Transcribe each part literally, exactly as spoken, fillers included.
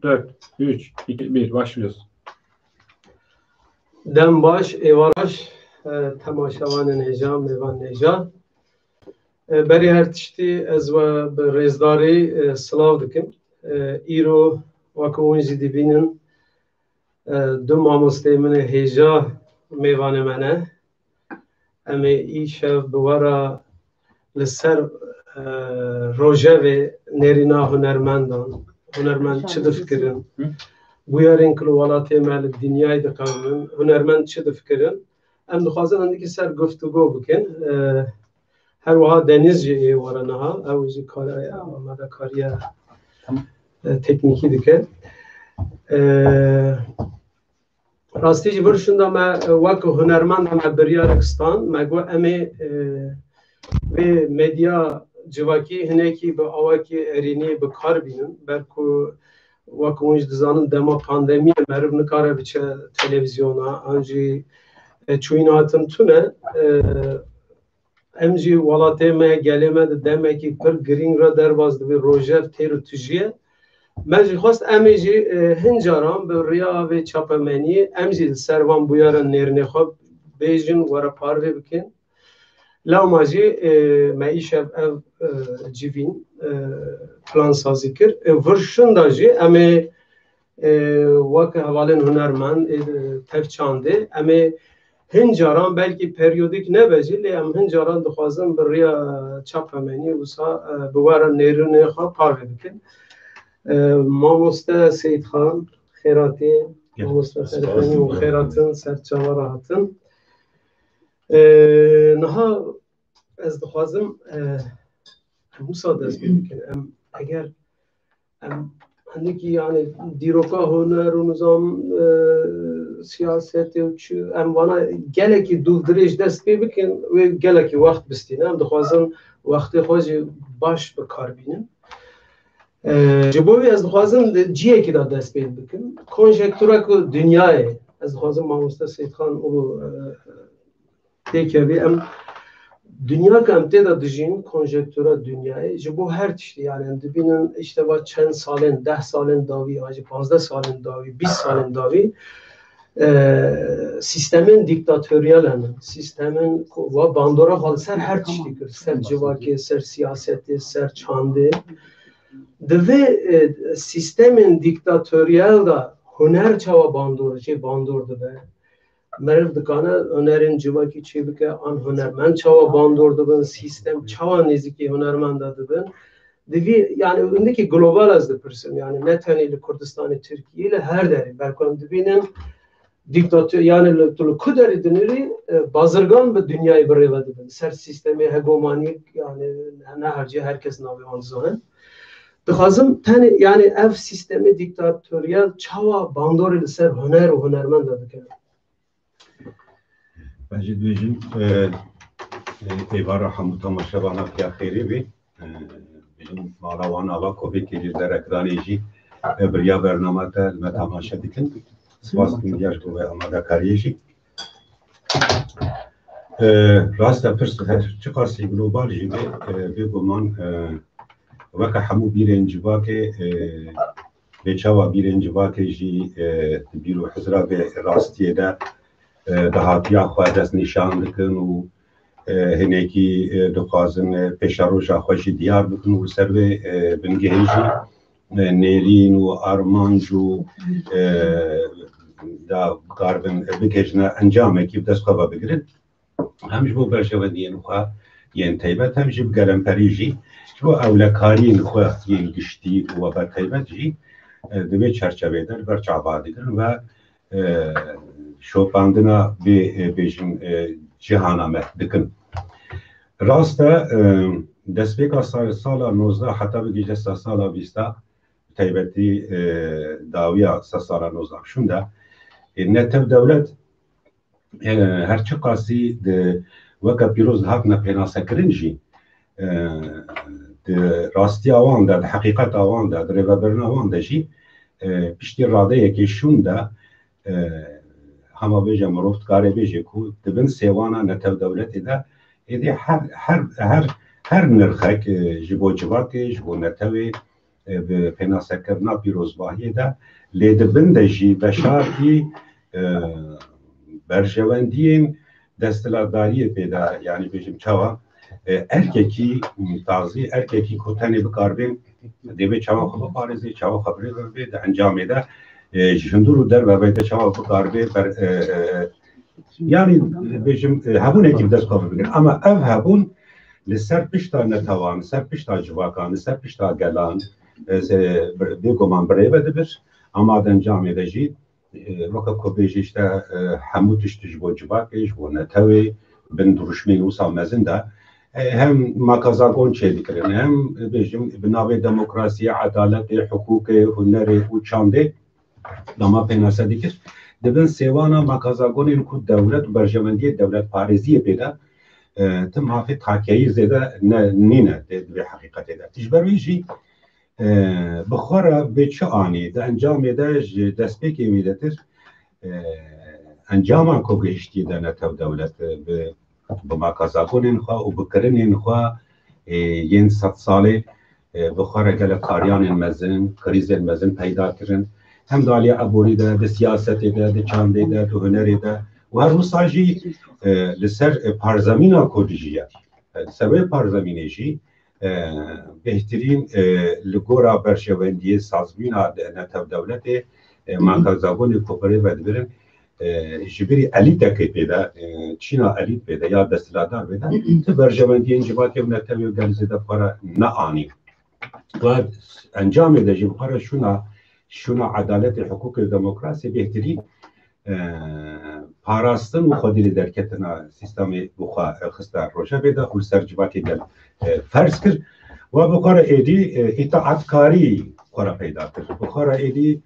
Dört, üç, iki, bir, başlıyoruz. Dem baş, êvaraş, e, temaşevanên hêja, mêvan hêja. E, berî her tiştî ez we bi rêzdarî, e, silav dikim. E, îro weke hûn jî dibînin, e, du mamosteyê min ê hêja mêvanê me ne. Em ê îşev bi we re li ser, e, rojevê nêrîna hunermendan, hunermend çi difikirin, bûyerên ku li welatê me li dinyayê diqewimin, hunermend çi difikirin, em dixwazin hindikî ser guftûgo bikin. E, her wiha Deniz jî ê we re niha, ew jî kar-, amadekariya, e, teknîkî dike. E, Rastî jî vir şinda me, e, wek hunermend me biryarek stand, me got em ê, e, vê medya civakî hinekî bi awakî erênî bi kar bînin. Ber ku wek hûn jî dizanin dema pandemiyê meriv nikare biçe televîzyona, an jî, e, çûyîna hatin tune. E, Em jî welatê me, gelê me di demekî pir girîng re derbas dibî, rojev têr û tijî ye. Me jî xwest em ê jî, e, hin caran bi riya vê çapemeniyê em jî li ser van bûyeran nêrînê xwe bêjin, we re parve bikin. Lewma jî, e, me îşev ev, e, civîn, e, plansazî kir. E, vir şinda jî em ê, e, wek hevalên hunermend, e, tev çandê, em ê hin caran belkî periyodîk nebe jî, lê em hin caran dixwazin bi riya çapemenî wisa, e, bi we re nêrînê xwe parve bikin. E, mamoste Seyîdxan, xêratî, mamoste Serxanî û xêratin, ser çava re hatin. E, niha ez dixwazim, e, em wisa dest pê bikin. Em eger em hindikî, yani, dîroka huner û nizam, e, siyasetê û çi, em vana gelekî dûv dirêj dest pê bikin, wê gelekî wext bistîne. Em dixwazin wextê xwe jî baş bi kar bînin. E, ji bo vê ez dixwazim di ciyekî de dest pê bikim. Konjenktura ku dinyayê, ez dixwazim mamoste Seyîdxan Ulu, e, têkevî. Em dinya ku em tê de dijîn, konjenktura dinyayê, ji bo her tiştî, yani, em dibînin, işte, va çend salên, deh salên dawî, an jî pazdeh salên dawî, bîst salên dawî, e, sîstemên dîktatoriyal hene. Sîstemên ku va bandora xwe li ser her tiştî kir, ser civakê, ser siyasetê, ser çandê. Di vê, e, sîstemên dîktatoriyal de huner çawa bandor, jê bandor dibe? Meriv dikane hunerên civakî çêbike, an hunermend çawa bandor dibin, sîstem çawa nêzîkî hunermenda dibin. Divî, yani, hindikî global ez dipirsim, yani, ne tenê li Kurdistanê Tirkiyê, li her derê, ber ku em dibînin dîktator, yani, li, tu li ku derê dinirî, e, bazirgan bi dinyayê bi rê ve dibin. Ser sîstemê hegemonîk, yani, ne her cî her kes navê wan dizane. Dixwazim tenê, yani, ev sîstemê dîktatoriyal çawa bandorê li ser huner û hunermenda dike? Ez jî dibêjim, e, e, êvara hemû temaşevana piya xêrê bê. E, bêjim mala wan ava ku vê kêlî li der ekranê jî, e, bi riya bernama te li me temaşe dikin. Spas dikim diya ji bo vê amadekariyê jî. E, rast e, pirs her çiqasî global jî bê, e, bêguman, e, weke hemû bîrên civakê, e, bê çawa bîrên civakê jî, e, di bîr û hizra vê rastiyê de, e, dahatiya xwe destnîşan dikin û, e, hinekî, e, dixwazin, e, pêşeroja xwe jî diyar bikin û li ser vê, e, bingehê jî, e, nêrîn û armanc û, e, da bikaribin bigihîjine encamekî bi dest xwe ve bigirin. Hem ji bo berjewendiyên xwe yên taybet, hem jî bi gelemperî jî ji bo ewlekariyên xwe yên giştî û we bi taybet jî, e, di vê çerçevê de li ber çava digirin ve, e, şopandina vê, e, bêjin, e, cihana me dikin. Rast e, e, destpêka sa-, sala nozdeh heta bigihîje sa-, sala bîsta, bi taybetî, e, dawiya se sala nozdeh şûn de, e, netew dewlet, e, her çiqasî di weke pîroz dihatine pênasekirin jî, e, di rastiya wan de, di heqîqeta wan de, di rêvebirina wan de jî, e, piştî radeyekê şûn de, e, hema bêje mirov dikare bêje ku di bin sêwana netew dewletê de êdî her, her, her, her nirxek, e, ji bo civakê, ji bo netewê, e, bi pênasekirina pîrozbahiyê de, lê di bin de jî veşartî, e, berjewendiyên desthilatdariyê pê de, yanî bêjim çawa, e, erkekî, m, tazî, erkekî ku tenê bikaribê, dê vê çawa xwe biparêzê, çawa xwe birêve bibê, di encamê de, e, ji hundir û derve vê de çawa bikaribê, ber, e, e, yanî, bêjim, e, hebûnekî bi dest xwe bibigir. Ama ev hebûn li ser pişta netewan, li ser pişta civakan, li ser pişta gelan, e, se-, bir-, bêguman birêve dibir. Ama di encamê de jî, e, weke ku bêjî işte, e, hemû tişt ji bo civakê, ji bo netewê, bin dirûşmên wisa mezin de, e, hem makazagon çêdikirin, hem, e, bêjim, bi navê demokrasiyê, edaletê, hiqûqê, hunerê û çandê dema pênase dikir. Di bin sêwana makazagonên ku dewlet û berjewendiyê dewletparêziyê pê de, e, tim mafê takeyî zêde ne, nîne di, di vê heqîqetê de. Ji ber wê jî, e, bi xwe re bê çi anî, di encamê de ji destpêkê wî de tir, e, encaman ku gihiştî de netew dewlet, e, bi, bi makazagonên xwe û bi kirinên xwe, e, yên sedsalê, e, bi xwe re gelek kariyanên mezin, krîzên mezin peyda kirin. Hem di aliyê eborî de, di siyasetê de, di çandê de, di hunerê de û her wisa jî, e, li ser, e, parzemîna ku dijiye. E, li ser wê parzemînê jî, e, bêhtirîn, e, li gora berjewendiyê sazbûna de-, netew dewletê, e, makazagonê ku birêve dibirin, e, ji birî elîtekê pê de, e, çîna elît pê de ya desthilatdar pê de, ti berjewendiyên civakê û netewê û gelê zêde bi xwe re neanî. Û encamê de jî bi xwe re şûna, şûna edaletê, hiqûqê û demokrasiyê bêhtirîn, e, parastin û xwedî li derketina sîstemê bi xwe, e, xiste rojevê de û li ser civakê gel, e, ferz kir. Wa bi xwe re êdî, e, îtaatkarî xwe re peyda kir. Bi xwe re êdî,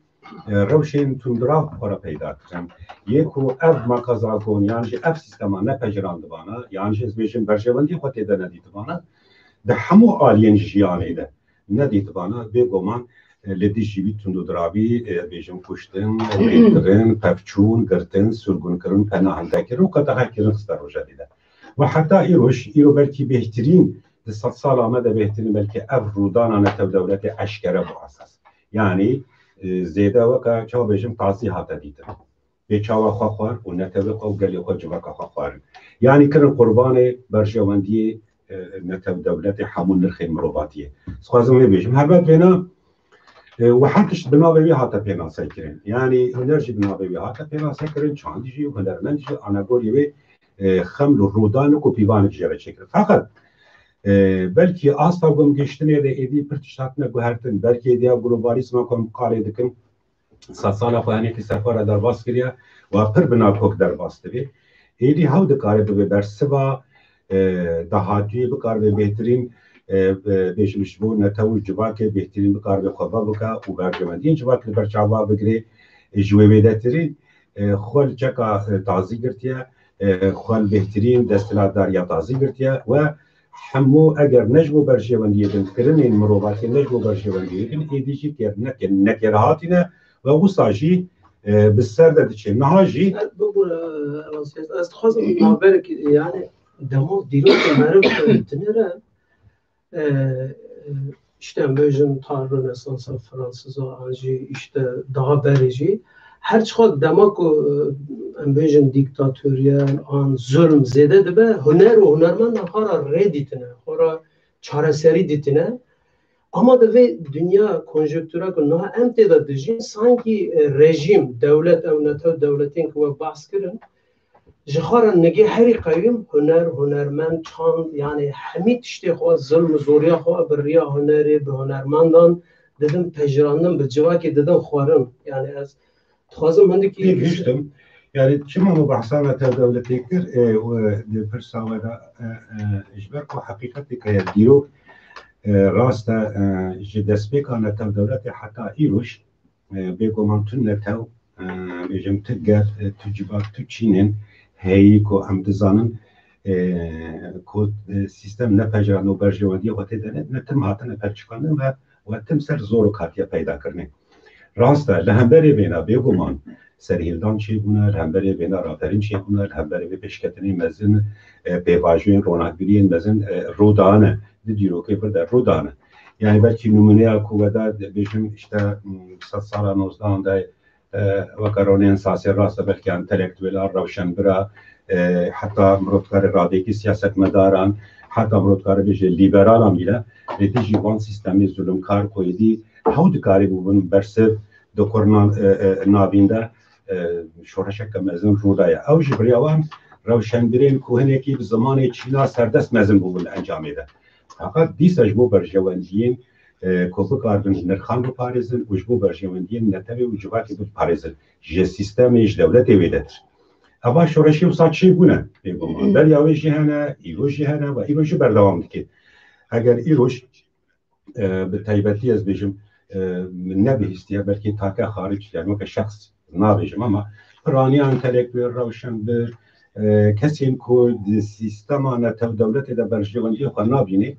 e, rewşên tundurav bi xwe re peyda kirin. Yê ku ev makazagon yan jî ev sîstema nepejirandibana, yan jî ez bêjim berjewendî xwe tê de nedîtibana, di hemû aliyên jiyanê de nedîtibana, bêguman, e, li dijî wî tundûdiravî, e, bêjim kuştin, rêkirin, pevçûn, girtin, sirgûnkirin, pena hildekirin û qedexe kirin xiste rojevê de. Ve heta îroj, îro belkî bêhtirîn, di sedsala me de bêhtirîn belkî ev rûdana netew dewletê eşkere bû esas. Yanî, e, zêde weke, çawa bêjim, tazî hate dîtin. Bê çawa xwe xwar û netewê xwe û gelê xwe, civaka xwe xwarin. Yanî kirin qurbanê berjewendiyê, e, netew dewletê hemû nirxên mirovatiyê. Dixwazim vê bêjim. Helbet vêna, e, wiha tişt bi navê wî hate pênasekirin. Yanî huner jî bi navê wî hate pênasekirin, çandî jî, hunermend jî, anagorî wê, e, xeml û rûdanik û pîvanik jê re çêkirin. Feqet, e, belkî asta gumgiştinê de êdî pir tişt hatine guhertin, belkî êdî ya globalîzma ku em bi qalê dikin, sedsala xwe hinekî ser xwe re derbas kiriye, wa pir bi nakok derbas dibe. Êdî hew dikare bibe bersiva, e, dahatûyê, bikaribe bêhtirîn, e, e, bêjim ji bo netew û civakê bêhtirîn bikaribe xwe vebike û berjewendiyên civakê li ber çav bigire, e, ji wê wêdetirî, e, xwe li çeka, e, tazî girtiye, e, xwe li bêhtirîn desthilatdariya tazî girtiye we hemû eger ne ji bo berjewendiyê bin, kirinên mirovatiyê ne ji bo berjewendiyê bin, êdî jî kêr-, nekêr-, nekêrhatî ne ve wisa jî, e, bi ser de diçe. Niha jî Ez bibûre, ez, ez dixwazim navberekî, yani, demo dîrokê meriv tinêre, e, e, işte, em bêjin ta Rönesansa Fransiza, an jî, işte, daha berê jî, her çiqas dema ku, e, em bêjin dîktatoriye, an zulm zêde dibe, huner û hunermenda xwe re rê dîtine, xwe re çareserî dîtine. Ama di vê dinya konjektûra ku niha em tê de dijîn, sankî, e, rejîm, dewlet, ew netew dewletên ku we behs kirin, ji xwe re nigê herî qewîm huner, hunermend, çand, yani hemî tiştê xwe, zilm û zoriya xwe bi riya hunerê, bi hunermendan didin pejirandin, bi civakê didin xwarin. Yani ez dixwazim hindikî Pê gihiştim. Yani çima me behsa netew dewletê kir, e, û di pirsa we de, e, e, ji ber ku heqîqetê heye dîrok, e, rast e, e, ji destpêka netew dewletê heta îroj, e, bêguman tu netew, e, bêjim tu gel, e, tu civak, tu çînên heyî ku em dizanin, e, ku, e, sîstem nepejirandin û berjewendiyê xwe tê de ne, ne tim hatine pevçikandin ve, ve tim ser zor û hatiye peyda kirinê. Rast e, li hemberê vêna bêguman serhîldan çêbûne, li hemberê vêna raperîn çêbûne, li hemberê vê pêşketinê mezin, e, pêvajoyên ronakbiriyên mezin, e, rûdane, di dîrokê vir de rûdane. Yani belkî nimûneya ku we da bêjim, işte, m, sedsala nozdehan de, e, weke Ronên Sasê, rast e, belkî entelektuela, rewşenbira, e, heta mirov dikare radeyekî siyasetmedaran, heta mirov dikare bêje lîberalan bîle, lê dijî van sîstemê zulumkar ku êdî hew dikarî bûbin bersiv di kurnan, e, e, navîn de, e, şoreşeke mezin rû daye. Ew ji beriya wan rewşenbirên ku hinekî bi zimanê çîna serdest mezin bûbin li encamê de. Feqet dîsa ji bo berjewendiyên, e, ku bikaribin nirxan biparêzin û ji bo berjewendiyên netewê û civakê biparêzin, ji sîstemê, ji dewletê wêdetir. Eva şoreşê wisa çêbûne, bêguman. Beriya wê jî hene, îro jî hene ve îro jî berdewam dike. Eger îroj, e, bi taybetî ez bêjim, e, min nebihîstiye, belkî take xaric, yani weke şexs nabêjim, ama piraniya entelektuel, rewşenbir, e, kesên ku di sîstema netew dewletê de berjewendiyê xwe nabînê,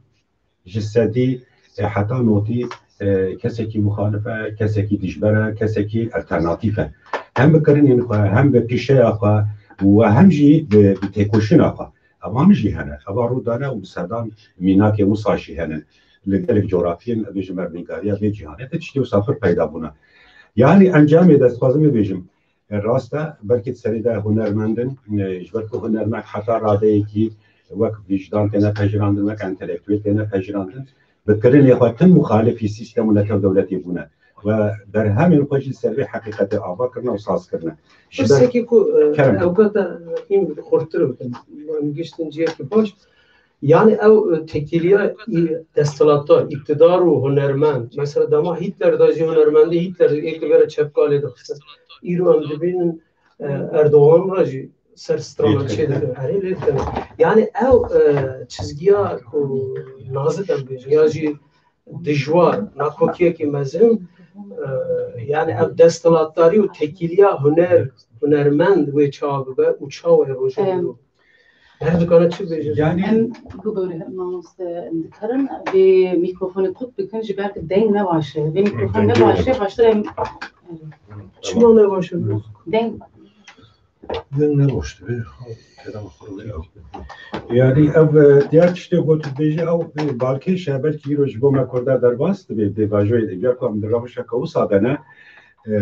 ji sedî, e, heta notî, e, kesekî muxalif e, kesekî dijber e, kesekî alternatîf e. Hem bi kirinên xwe, hem bi pîşeya xwe û hem jî bi, bi têkoşîna xwe. Evan jî hene. Eva rû dane û bi sedan mînakê wisa jî hene. Li gelek coğrafiyên, bêjim, erdnîgariya vê cîhanê de tiştê wisa pir peyda bûne. Yani encamê de ez dixwazim bêjim, e, rast e, belkî di serê de hunermend in, e, ji ber ku hunermend heta radeyekî wek wijdan têne pejirandin, wek entelektuel têne pejirandin, bi kirinê xwe tim muxalifî sîstem û netew dewletê bûne. Ve berhemên xwe jî ser vê heqîqetê ava kirine û saz kirine. Ji ber Pirsekî ku, e, Kerem. Ewqete hîn xurtir bikin, em giştin ciyekî baş. Yani ew, e, tekîliya î-, desthilatdar, îktidar û hunermend. Mesela dema Hitler de jî hunermendê Hitler ê li vere çepkalê dixistin. Îro em dibînin, e, Erdogan re jî ser strana çê dikin. Erê lê dikin. Yani ew, e, çizgiya ku nazik em bêjin ya jî dijwar, nakokiyekî mezin, e, yani ev desthilatdarî û tekîliya huner, hunermend wê çawa bibe û çawa wê roja Em. diro? Her dikane çi bêje? Yani Em bibore mamoste, em dikarin vê mîkrofonê qut bikin, ji ber ku deng ne baş e. Vê mîkrofon Deng ne baş e, yok. Baştir em Çima ne baş e? Deng Din ne boş dibe. Kerem xwe. Yani ev, e, diğer tiştê ku tu dibêjî, ew, e, balkêş e, belkî îro ji bo me Kurda derbas dibe, dê vajoyê de, ya ku em di rewşeke wisa de ne, e,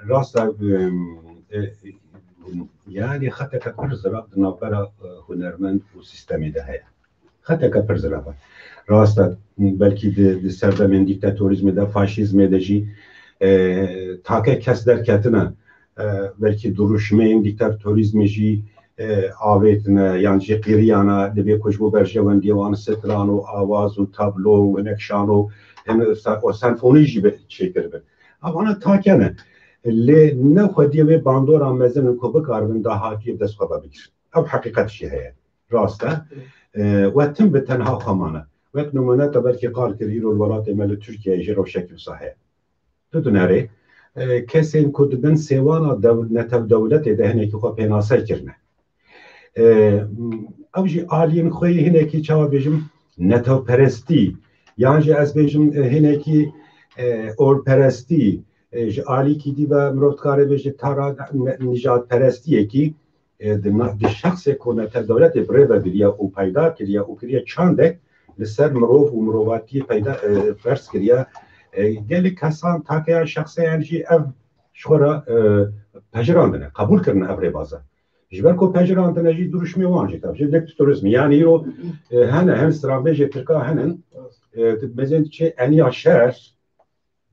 rast e, e, e, yani xeteke pir zirav di navbera, e, hunermend û sîstemê de heye. Xeteke pir zirav e. Rast e, belkî di, di serdemên dîktatorîzmê de, faşîzmê de jî, e, take kes derketine, e, belkî duruşmeyên dîktatorîzmê jî, e, avêtine, yan jî qîriyana, dibê ku ji bo berjewendiyê wan stran û awaz û tablo û hinek şano, hin sa-, û senfonî jî bi-, çêkiribin. Evana take ne. Lê ne xwediyê wê bandora mezin in ku bikaribin dahatiyê bi dest xwe ve bigirin. Ew heqîqet jî heye. Rast e. E, we tim bi tenha xwe mane. Wek nimûne te belkî qal kir, îro li welatê me li Tirkiyeyê jî rewşekî wisa heye. Tu dinêrî, e, kesên ku di bin sêwana dew-, netew dewletê de hinekî xwe pênase kirine. E, ew jî aliyên xwe yê hinekî, çawa bêjim, netewperestî, yan jî ez bêjim, e, hinekî, e, orperestî, e, ji alîkî dî ve mirov dikare bêje tara ne-, nijadperestiyekî, e, di na-, di şexsê ku netew dewletê bi rê ve biriye û peyda kiriye û kiriye çandek li ser mirov û mirovatiyê peyda, e, ferz kiriye. E, gelek kesan, takeya şexseyan jî ev ji xwe re, e, pejirandine, qebûl kirine ev rêbaza. Ji ber ku pejirandine jî duruşmê wan jî, tabii, jî diktatorîzmê. Yani îro, e, hene, hin stranbêjê Tirka henin, e, tu mezên diçe eniya şer,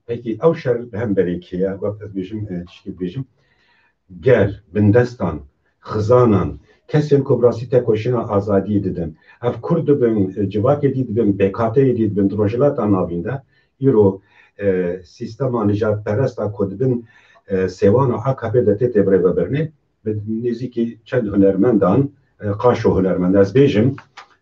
Pekî ew şer li hemberê kê ye? Wek ez bêjim, e, tişkî bêjim, gel, bindestan, xizanan, kesên ku bi rastî tekoşîna azadiyê didin, ev Kurd dibin, e, civakê dî dibin, B K T'yê dî dibin, di Rojhilata Navîn de, îro, e, sîstema nijadperest a ku dibin, e, sêwana A K P de tê tê birêvebirinê, bi nêzîkî çend hunermendan, e, qaşo hunermend, ez bêjim,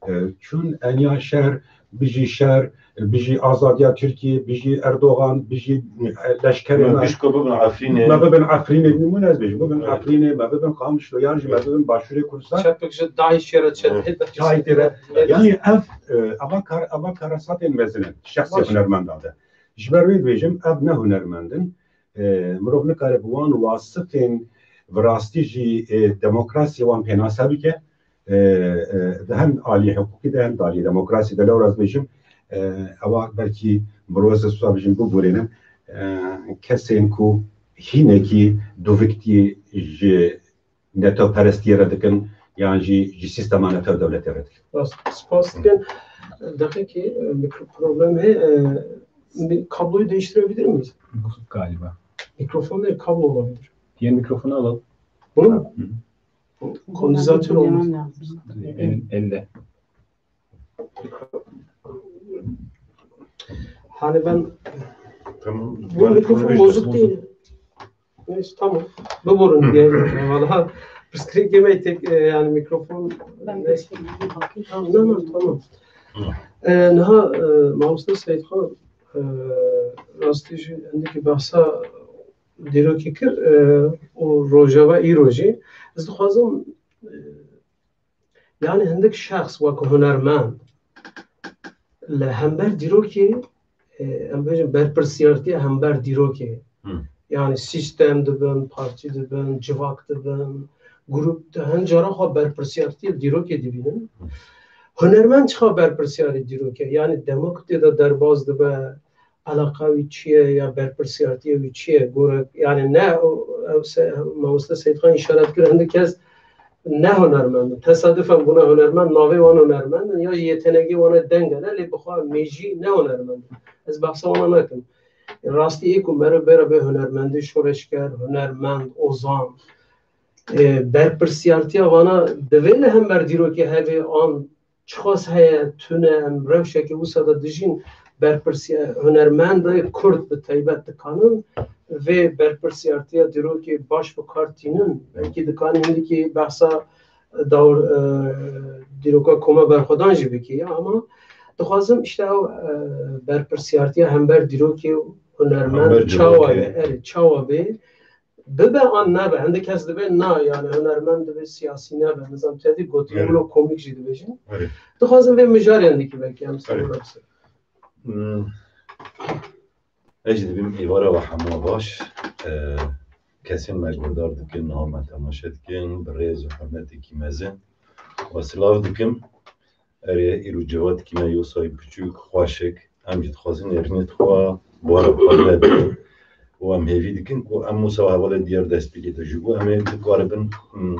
e, çûn eniya şer, bijî şer, bijî azadiya Tirkiyê, bijî Erdogan, bijî, e, leşkerê Me me. Pişko bibin Efrînê. Me bibin Efrînê, nimûne ez bêjim, bibin Evet. Efrînê, me bibin Qamişlo, yan jî me bibin Başûrê Kurdistan. Çepik ji DAIŞê re çet Evet. hê de. Çay têre. Evet. Yani ev, e, ava kar-, ava karasatên mezin in, şexsê Baş. Hunermendan de. Ji ber wê dibêjim, ev ne hunermend in. E, mirov nikare bi wan wasifên bi rastî jî, e, demokrasiyê wan pênase bike. E, e, di hem alî hiqûqî de hem di alî demokrasî de, lewra ez bêjim, E, ewa belkî mirov ez wisa bijîm bibûrêne, e, kesên ku hînekî duviktî ji netaperestiyê re dikin yan jî ji sîstema netewdewletê re dikin. Rast, spas dikin. Deqekî, e, mikro-, problem heye, e, mi-, kabloyu değiştirebilir miyiz? Bozuk galiba. Mikrofon değil, kablo olabilir. Diğer mikrofonu alalım. Bunu mu? Hı hı. Kondensator olmaz. Denemem lazım. El-, elde. Hani ben Tamam. Bu Ben mikrofon konuştum. Bozuk değil. Neyse, tamam. Bibûrin diye. Valla pirsgirêkê me tek, e, yani mikrofon. Ben Neyse. Tamam, tamam, tamam. E, niha, e, mamoste Seyîdxan, e, rastî jî hindikî behsa dîrokî kir, e, û rojeva îro jî. Ez dixwazim, e, Yani hindik şexs wek hunermend li hember dîrokê, e, em bêjin berpirsiyartiya hember dîrokê. Hı. Yani sîstem dibin, partî dibin, civak dibin, grup di hin cara xwe berpirsiyartiyê dîrokê dibînin. Hı. Hunermend çiqa berpirsiyarê dîrokê? Yani dema ku tê de derbas dibe, eleqa wî çi ye ya berpirsiyartiya wî çi ye? Gore, yani ne o, ew se, mamoste Seyîdxan îşaret kir, hindik kes ne hunermend in. Tesadüfen bûne hunermend, navê wan hunermend in ya jî yetenegê wan e deng e, ne lê bi xwe mêjî ne hunermend in. Ez behsa wana nakim. Rastî ê ku meriv bêre bê hunermendê şoreşger, hunermend, ozan, e, berpirsiyartiya wana divê li hember dîrokê hebe an çiqas heye, tune, em rewşeke wisa de dijîn, berpirsiya hunermendê Kurd bi taybet dikanin vê berpirsiyartiya dîrokê baş bi kar tînin. Belkî dikanin hindikî behsa dawr, e, dîroka koma berxwedan jî bikî. Ya, ama dixwazim işte ew, e, berpirsiyartiya hember dîrokê û hunermend Hember çawa civakê. Be, erê, çawa bê, bibe an nebe. Hindek kes dibe na, yani hunermend dibe siyasî nebe. Nizam tevî gotiye Evet. Wilo komîk jî dibêjin. Evet. Dixwazim vê mijarê hindekî belkî em Evet. Sewra bisin. Hmm. Ez jî dibîm êvara we hema baş. Ee, kesên me guhdar dikin, niha me temaşe dikin, bi rêz û hurmetekî mezin we silav dikim. Erê, îro civatikî me Yosayî piçûk, xweşik, em jî dixwazin êrînê xwe bara xwe nedin. Û em hêvî dikin ku em wisa hevalê diyar destpêkê de ji bo em ê bikaribin, mm,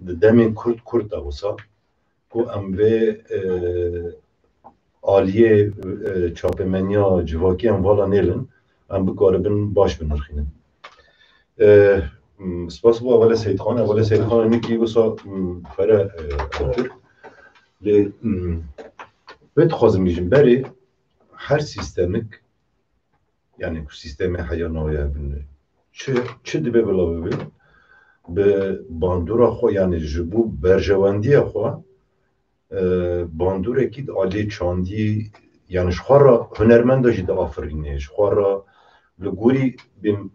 di demên kurt kurt de wisa ku em vê, e, aliyê, e, çapemeniya civakî em vala nêlin, em bikaribin baş binirxînin. E, m, spas bo Hevalê Seyîdxan. Hevalê Seyîdxan nikî wisa, m, xwere, e, kir. Lê, m, vê dixwazim bêjim, berê her sîstemik, yani ku sîstemê heya navê hebin, çi, çi dibe bila bibe, bi bandora xwe, yani ji bo berjewendiya xwe, e, bandorek di aliyê çandî, yani ji xwe re hunermenda jî diafirîne, ji xwe re li gorî bêm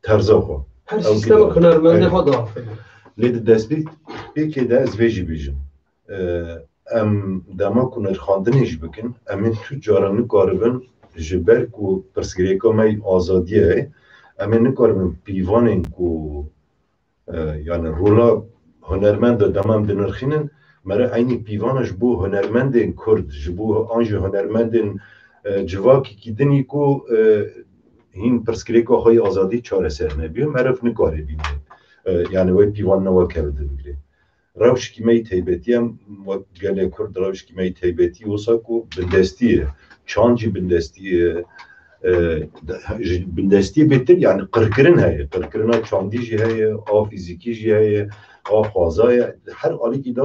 terza xwe. Her Ew sîstemek ki- hunermendê Evet. xwe diafirîne. Lê di destpêkê de ez vê jî bêjim. E, em dema ku nirxandinê jî bikin, em ê tu cara nikaribin ji ber ku pirsgirêka me yê azadiyê ye, em ê nikaribin pîvanên ku E, yani rola hunermend de dema em dinirxînin, mere eynî pîvana ji bo hunermendên Kurd, ji bo an jî hunermendên, e, civakekî dinî ku, e, hîn pirsgirêka xwe yê azadî çareser nebiyo, meriv nikare bîne. E, yani wê pîvan ne wek hev de bigire. Rewşekî me yê taybetî em wek gelê Kurd rewşekî me yê taybetî wisa ku bindestî ye. Çand jî bindestî ye. E, ji bindestiyê bêtir, yani qirkirin heye. Qirkirina çandî jî heye, a fîzîkî jî heye, a xwaza ye. Her alîkî de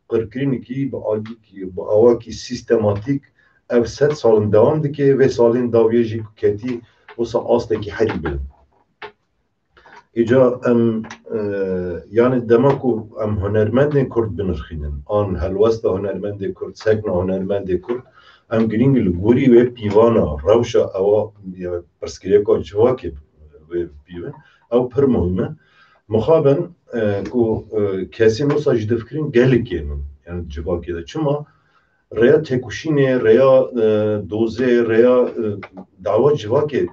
qirkirinekî bi alîkî, bi awakî sîstematîk ev sed salin dewam dike, vê salên dawiyê jî ku ketî wisa astekî herî bilind. Îca em, e, yani dema ku em hunermendên Kurd binirxînin, an helwesta hunermendê Kurd, sekna hunermendê Kurd, em girîng li gorî wê pîvana, rewşa ewa, ya pirsgirêka civakê wê bînin, ew pir muhîm e. Mixabin, e, ku, e, kesên wisa jî difikirin gelek ên in, yani civakê de. Çima? Rêya têkoşînê, rêya, e, dozê, rêya, e, dawa civakê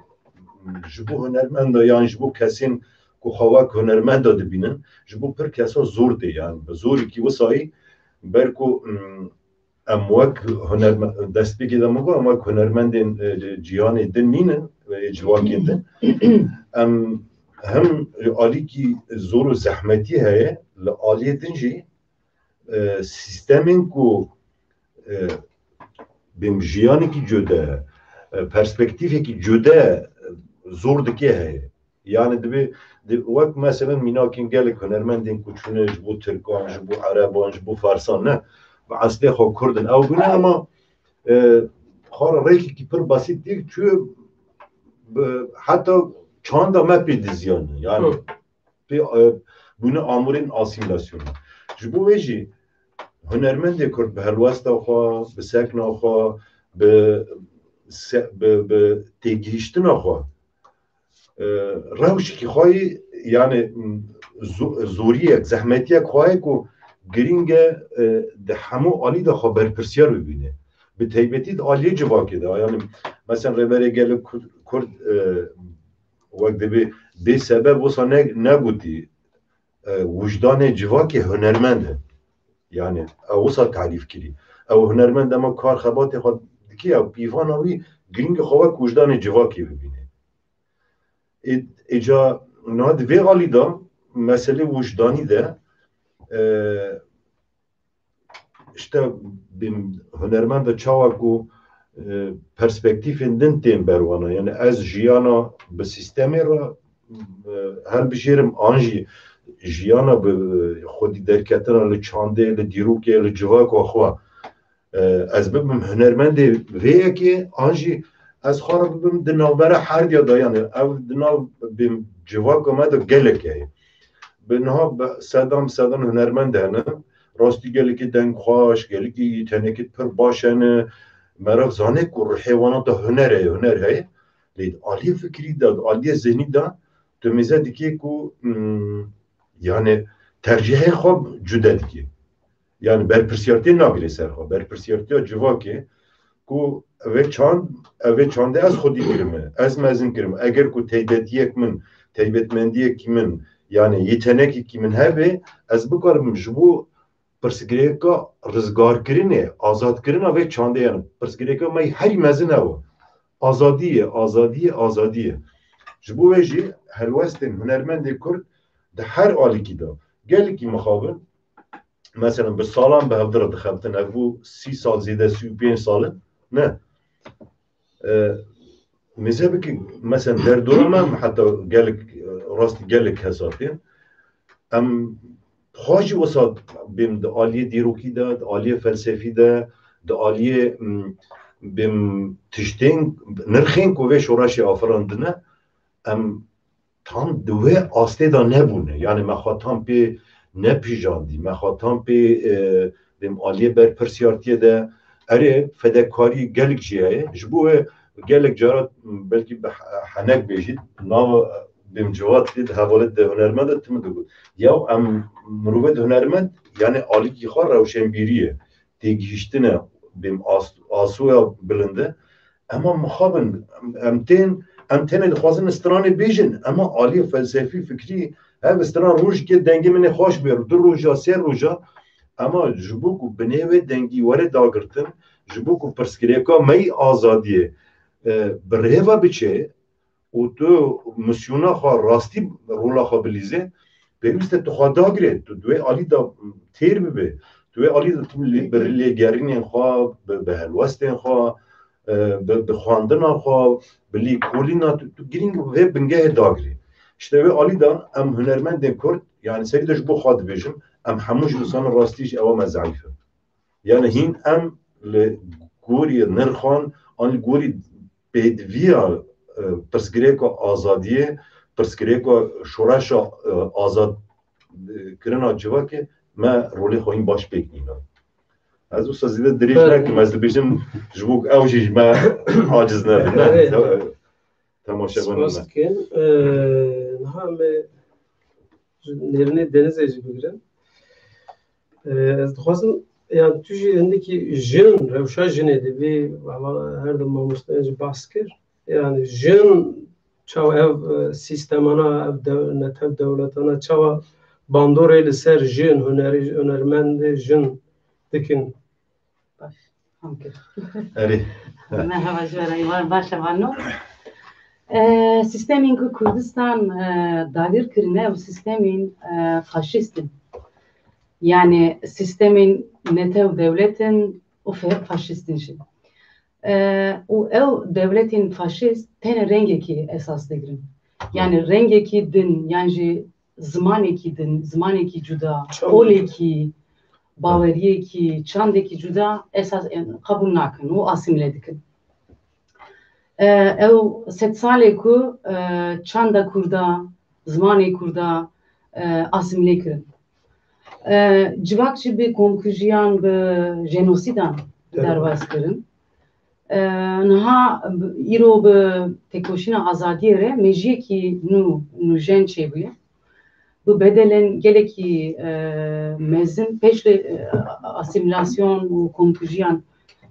ji bo hunermenda yan ji bo kesên ku xwe wek hunermenda dibînin, ji bo pir kesa zor tê, yani bi zorekî wisayî ber ku, mm, em wek hunerme-, destpêkê de min got, em wek hunermendên, e, cîhanê din nînin, e, civakên din. Em hem alîkî zor û zehmetî heye, li aliyê din jî, e, sîstemên ku, e, bêm jiyanekî cude, e, perspektîfekî cude, e, zor dike heye. Yani dibe, di-, wek meselen mînakên gelek hunermendên ku çûne ji bo Tirkan, ji bo Ereban, ji bo Farsan ne, bi eslê xwe Kurd in. Ew bûne ama, e, xwe re rêkekî pir basît têk çû, bi, heta çanda me pê diziyan. Yani Hı. pê, e, bûne amûrên asîmîlasyonê. Ji bo wê jî hunermendê Kurd bi helwesta xwe, bi sekna xwe, bi se-, bi, bi têgihiştina xwe, e, rewşekî xwe yî, yani, m, zo-, zoriyek, zehmetiyek xwe ye ku girîng e, e, di hemû alî de xwe berpirsiyar bibîne. Bi taybetî di aliyê civakê de. Yani, mesela Rêberê Gelê Kurd, Kurd, e, wek dibê bê sebeb wisa ne-, negotî, e, wijdanê civakê hunermend e. Yani, ew wisa tarîf kirî. Ew hunermend dema kar xebatê xwe dike, ew pîvana wî girîng e xwe wek wijdanê civakê bibîne. Ê, êca niha di vê alî de meselê wijdanî de, e, işte bim hunermend de çawa ku, e, perspektîfên din tên berwana. Yani ez jiyana bi sîstemê re, e, helbijêrim an jî jiyana bi xwedî derketina li çandê, li dîrokê, li civaka xwe. E, ez bibim hunermendê vê yekê, an jî ez xwe re bibim di navbera herdiya de, yani ew di nav bim civaka me de gelek heye. Bi niha bi sedan bi sedan hunermend hene. Rastî gelekî dengxweş, gelekî yetenekî pir baş hene. Meriv zane ku ruhê wana de huner heye, huner heye. Lê di aliyê fikrî de, di aliyê zihnî de tu mêze dikê ku, hmm, yani tercihê xwe cude dikê. Yani berpirsiyartiyê nagirê ser xwe. Berpirsiyartiya civakê ku ev ê çand, ev ê çandê ez xwedî kirime, ez mezin kirime. Eger ku taybetiyek min, taybetmendiyekî min, yani yetenekekî min hebe, ez bikarim ji bo pirsgirêka rizgarkirinê, azadkirina vê çandê, yani pirsgirêka me herî mezin ew e. Azadî ye, azadî ye, azadî ye. Ji bo wê jî helwestên hunermendê Kurd di her alîkî de gelekî mixabin, mesela bi salan bi hevdi re dixebtin, ev bû sî sal zêde, sî û pênc sal in, ne? E, mêze bike, mesela derdora me heta gelek, e, rastî gelek kesatên. Em xwe jî wisa bêm di aliyê dîrokî de, di aliyê felsefî de, di aliyê, m, bêm tiştên, nirxên ku vê şoreşê afirandine, em tam di wê astê de nebûne. Yani me xwe tam pê nepijandî, me xwe tam pê, e, bêm aliyê berpirsiyartiyê de. Erê, fedekarî gelek jî heye. Ji bo wê gelek cara belkî bi he-, henek bêjî, nava bêm civat tê di hevalê de hunermend de tim digot. Ya em mirovê de hunermend, yani alîkî xwe rewşenbîrî ye, têgihiştine, bêm as-, asoya bilind e. Ema mixabin, em, em tên, em tenê dixwazin stranê bêjin, ema aliyê felsefî, fikrî, hev stran rojekê dengê min ê xweş bê, du roja, sê roja, ema ji bo ku binê wê dengî were dagirtin, ji bo ku pirsgirêka me yî azadiyê, e, bi rê ve biçe û tu misyona xwe rastî rola xwe bilîzê, pêwîst e tu xwe dagirê, tu di wê alî de têr bibê, tu wê alî de tu lê-, bi lêgerînên xwe, bi, bi helwestên xwe, e, bi, bi xwendina xwe, bi lêkolîna tu, tu girîng vê bingehê dagirê. İşte wê alî de em hunermendên Kurd, yani serî de ji bo xwe dibêjim, em hemû ji însanên rastî jî ewa me zeîf in. Yani hîn em li gorî nirxan, an li gorî pêdiviya, e, pirsgirêka azadiyê, pirsgirêka şoreşa, e, azad, e, kirina civakê me rolê xwe hîn baş pêk nîna. Ez wisa zêde dirêj Evet. nekim, ez dibêjim ji bo ew jî ji me aciz nebin. Ne? Evet. Te-, temaşevanên Spas me. dikim. E, niha me ji nêrînê Denizê jî bigirin. E, ez dixwazim, yani tu jî hindekî jin, rewşa jinê dibî, valla her du mamosteyan jî behs kir. Yani jin çawa ev, e, sîstemana, ev dew-, netew dewletana çawa bandorê li ser jin, hunerî, hunermendê jin dikin? Baş. Hamkir. Erê. Merhaba ji we re, baş e vano. E, Sîstemên ku Kurdistan e, dagir kirine û sîstemên e, faşîst in. Yani sîstemên netew dewlet in û fe- faşîst in jî. E, û ew dewletên faşîst tenê rengekî esas digirin. Yani rengekî din, yan jî zimanekî din, zimanekî cuda, olekî, baweriyekî, çandekî cuda esas qebûl nakin û asîmîle dikin. E, ew sed salê ku e, çanda kurda, zimanê kurda e, asîmîle kirin. E, civak jî bi komkujiyan, bi jenosîdan derbas kirin. E, niha îro bi têkoşîna azadiyê re mejiyekî nû, nûjen çêbûye. Bi bedelên gelekî e, mezin pêş li e, asîmîlasyon û komkujiyan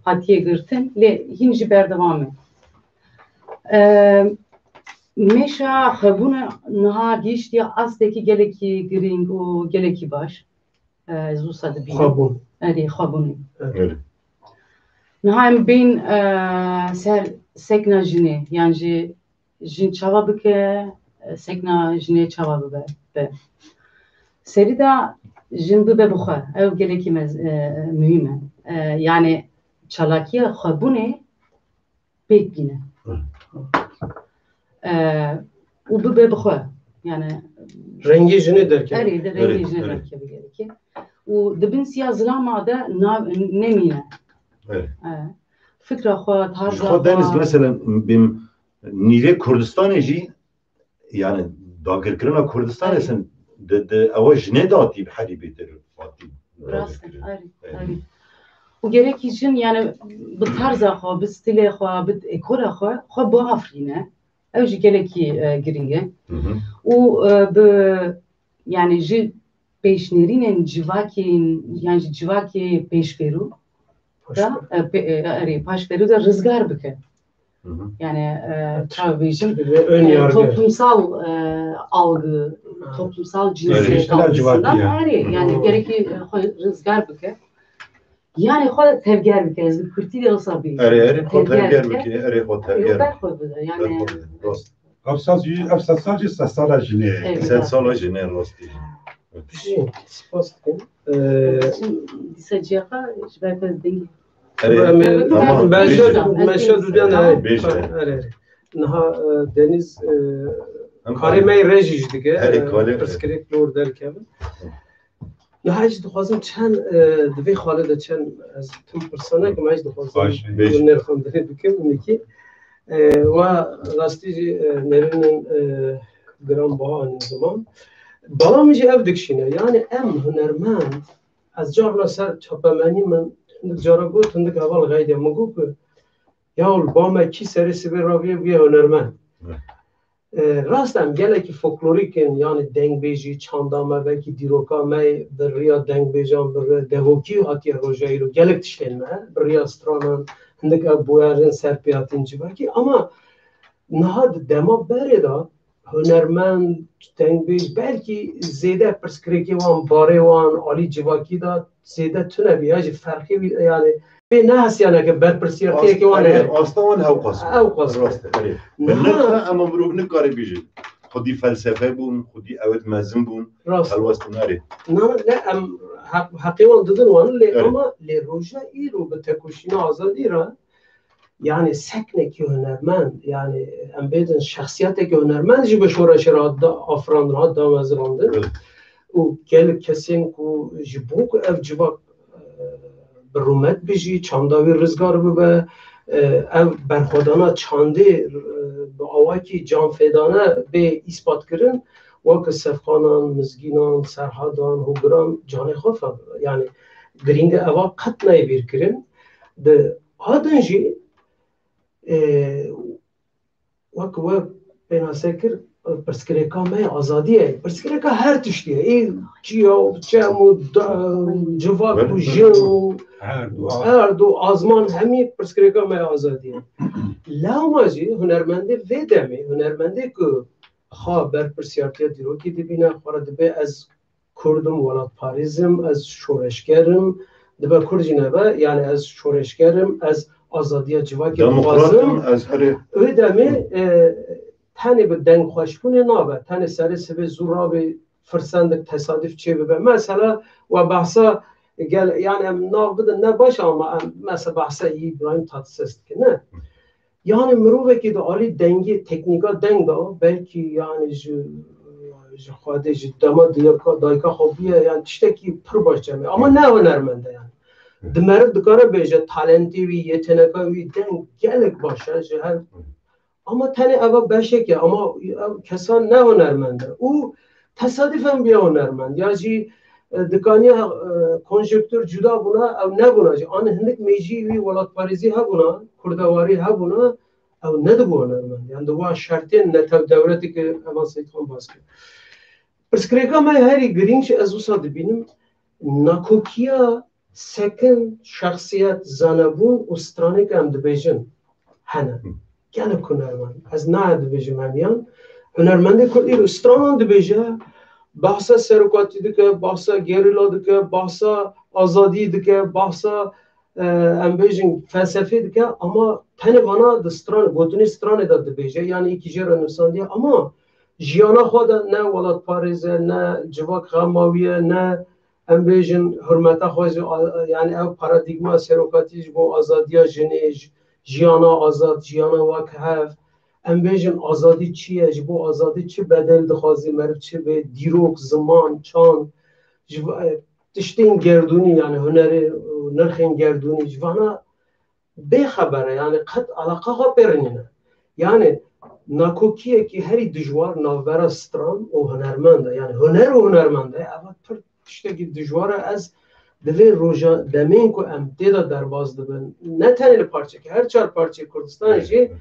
hatiye girtin, lê hîn jî berdewam e. E, Mêşa xwebûna niha gihîştiye astekî gelekî girîng û gelekî baş. E, ez wisa dibînim. Xwebûn. Erê, xwebûnê. Erê. Niha em bên e, ser sekna jinê, yan jî jin çawa bike, e, sekna jinê çawa bibe. Be. Serî de jin bibe bi xwe. Ew gelekî mez, e, muhîm e. E, yani çalakiya xwebûnê pêk bîne. E, û bibe bi xwe. Yani Rengê jinê derkeve. Erê, de rengê jinê derkeve gerekê. Û di bin siya zilama de nav nemîne. Evet. E, fikra xwe, tarza Xwe deniz mesela bim nîvê Kurdistanê jî yani dagirkirina Kurdistanê sen de de ewa jinê datî bi herî bêtir hatî. Rast e, erê, erê. Û gerekî jin yani bi tarza xwe, bi stîlê xwe, bi ekola xwe, xwe biafirîne. Ew jî gelekî e, girîng e. Û e, bi yani ji pêşnêrînên civakên yan jî civakê pêşberû da e, pê- e, erê paşberû de rizgar bike. Yani e, çawa bêjim, Ön e, yargı. Toplumsal e, algı, toplumsal cinsiyet Eriştiler algısından civakî ya. erê yani gerekî e, xwe rizgar bike. Yani xwe tevger bike, ez bi kurtî de wisa bêjim. Erê erê xwe Tevger tevger bike. bike, erê xwe Yok, tevger ben bike. xwe bide, yani Rost. Ev sed sal jî, ev sed sal jî sed sala jinê ye. Evet. Sed sala jinê rastî. Spas dikim. Ee, Şimdi dîsa ciyaxa ji ber pez dengî. Erê, Em- tamam. Ben Bêje. şöyle, ben şöyle dudyan da. Bêje. Erê, erê. Niha e, Deniz e, Em karê me rejî jî dike. Erê, e, karê. Pirsgirêk lor derkevin. Niha jî dixwazim çend e, di vê xalê de çend ez tim pirsane ki me jî dixwazim Baş, bêj. nirxandinê bikim nikî. E, Wa rastî jî e, nerînin e, giran baha anî ziman. Bala min jî ev dikişîne. Yani em hunermend, ez carna ser çapemenî min hindik cara got, hindik heval xeydiya min got ku ya li ba me kî serê sibê raviye bûye hunermend. Evet. E, rast em gelekî folklorîk in, yani dengbêjî, çanda me, belkî dîroka me bi riya dengbêjan, bi riya devokî hatiye roja îro gelek tiştên me, bi riya stranan, hindik ev boyarin ser pê hatin civakî, ama niha di dema berê de hunermend, dengbêj, belkî zêde pirsgirêkê wan, barê wan, alî civakî de zêde tune bî, ya jî ferqî bî, yani pê nehesiyaneke berpirsiyartiyekê wan heye. Asta wan hewqas. Hewqas. Rast e, erê. Niha- Bi nirxe ema mirov nikare bêje. Xwedî felsefe bûn, xwedî ewet mezin bûn. Rast. Helwestin erê. Na, ne em heq, heqê wan didin wan lê Evet. Ama lê roja îro bi tekoşîna azadî re yani seknekî hunermend, yani em bêdin şexsiyetekî hunermend jî bi şoreşê re hat da afirandin, hat damezirandin. Evet. Û gelek kesên ku ji bo ku ev civak e, bi rûmet bijî, çanda wî rizgar bibe, e, ev berxwedana çandê e, bi awakî canfêdane bê îspat kirin, weke Sefqanan, Mizgînan, Serhadan, Hogiran canê xwe feda. Yani girîng e eva qet neyê bîr kirin. Di a din jî e, wek we pênase kir, pirsgirêka me ya azadî ye. Pirsgirêka her tiştî ye. Ê çiya û çem û da- civak û jin û erd û azman hemî pirsgirêka me ya azadî ye. Lewma jî hunermendê vê demê, hunermendê ku xwe berpirsiyartiya dîrokî dibîne, xwe re dibe ez Kurd im, welatparêz im, ez şoreşger im, Dibe Kurd jî nebe, yani ez şoreşger im, ez azadiya civakê dixwazim. Demokrat im, ez herê. Wê demê, e, tenê bi dengxweşbûnê nabe, tenê serê sibê zû rabê firsendik tesadüf çê bibe. Mesela we behsa gel, yani em nav bidin ne baş ama em mesela behsa yî İbrahim Tatlıses dikin, ne? Yani mirovekî di alî dengê, teknîka deng de, belkî yani ji, ji Xwedê, ji dema dayika, dayika xwe bûye, yani tiştekî pir baş cem e. Ama ne hunermend e yani. Di meriv dikare bêje, talentê wî, yeteneka wî, deng gelek baş e ji her. Ama tenê eva beşek e, ama ev kesan ne hunermend e. Û tesadüfen bûye hunermend. Ya jî, e, dikaniya, e, konjonktür cuda bûna, ew nebûna jî. An hindik mêjî wî welatparêzî hebûna, kurdewarî hebûna, ew nedibû hunermend. Yani di wa şertên netew dewletê ke Heval Seyîdxan bas kir. Pirsgirêka me herî girîng jî ez wisa dibînim, nakokiya sekin, şexsiyet, zanebûn û stranê ke em dibêjin hene. Gelek hunermend. Ez nayê dibêjim hemiyan. Hunermendê Kurd îro stranan dibêje, behsa serokatî dike, behsa gerîla dike, behsa azadî dike, behsa, e, em bêjin felsefê dike, ama tenê vana di stran, gotinê stranê de dibêje, yani êkî jê re nivîsandiye, ama jiyana xwe de ne welatparêz e, ne civak xema wî ye, ne em bêjin hurmeta xwe jî, a, yani ew paradîgma serokatî ji bo azadiya jinê, ji, jiyana azad, jiyana wek hev, em bêjin azadî çi ye, ji bo azadî çi bedel dixwazî, meriv çi bê, dîrok, ziman, çand, ji va-, e, tiştên gerdûnî, yani hunerê, e, nirxên gerdûnî, ji vana bêxeber e, yani qet alaqa xwe pê re nîne. Yani nakokiyekî herî dijwar navbera stran û hunermend e, yani huner û hunermend e, ev pir tiştekî dijwar e. Ez di vê roja demên ku em tê de derbas dibin, ne tenê li parçekê, her çar parçeyê Kurdistanê jî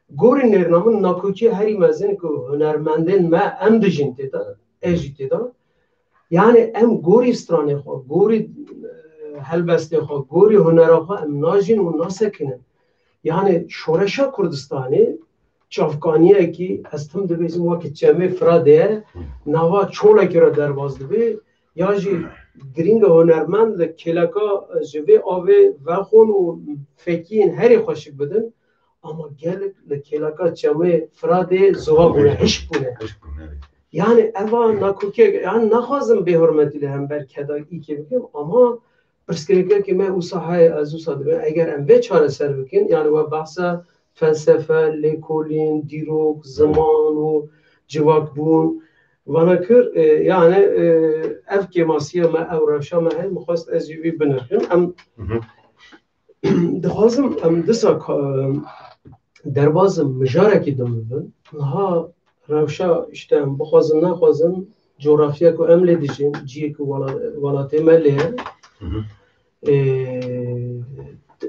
gorî nêrna min nakokiya herî mezin ku hunermendên me em dijîn tê de, ez jî tê de. Yani em gorî stranê xwe, gorî, e, helbestê xwe, gorî hunera xwe em najîn û nasekinin. Yani şoreşa Kurdistanê çavkaniyekî, ez tim dibêjim, wekî çemê Firadê ye, nava çolekî re derbas dibe, ya jî girîng e hunermend li kêleka ji vê avê vexwin û fekiyên herî xweşik bidin, ama gelek li kêleka çemê Firadê ziwa bûne, hişk bûne. Hişk bûne, evet. Yani eva nakokiyek, yani naxwazim bêhurmetî li hember keda îkê bikim, ama pirsgirêkekê me wisa heye, ez wisa dibim, eger em vê çareser bikin, yani we behsa felsefe, lêkolîn, dîrok, ziman û civakbûn vana kir, e, yani, e, ev kêmasiya me, ew rewşa me heye, min xwest ez jî wî binirxim. Em Hı hı. Dixwazim em disa ka-, derbazin mijarekî din bibin. Niha rewşa, işte, em bixwazin nexwazin, coğrafya ku em lê dijîn, cihê ku wela-, welatê me lê ye. Hı hı. Ê,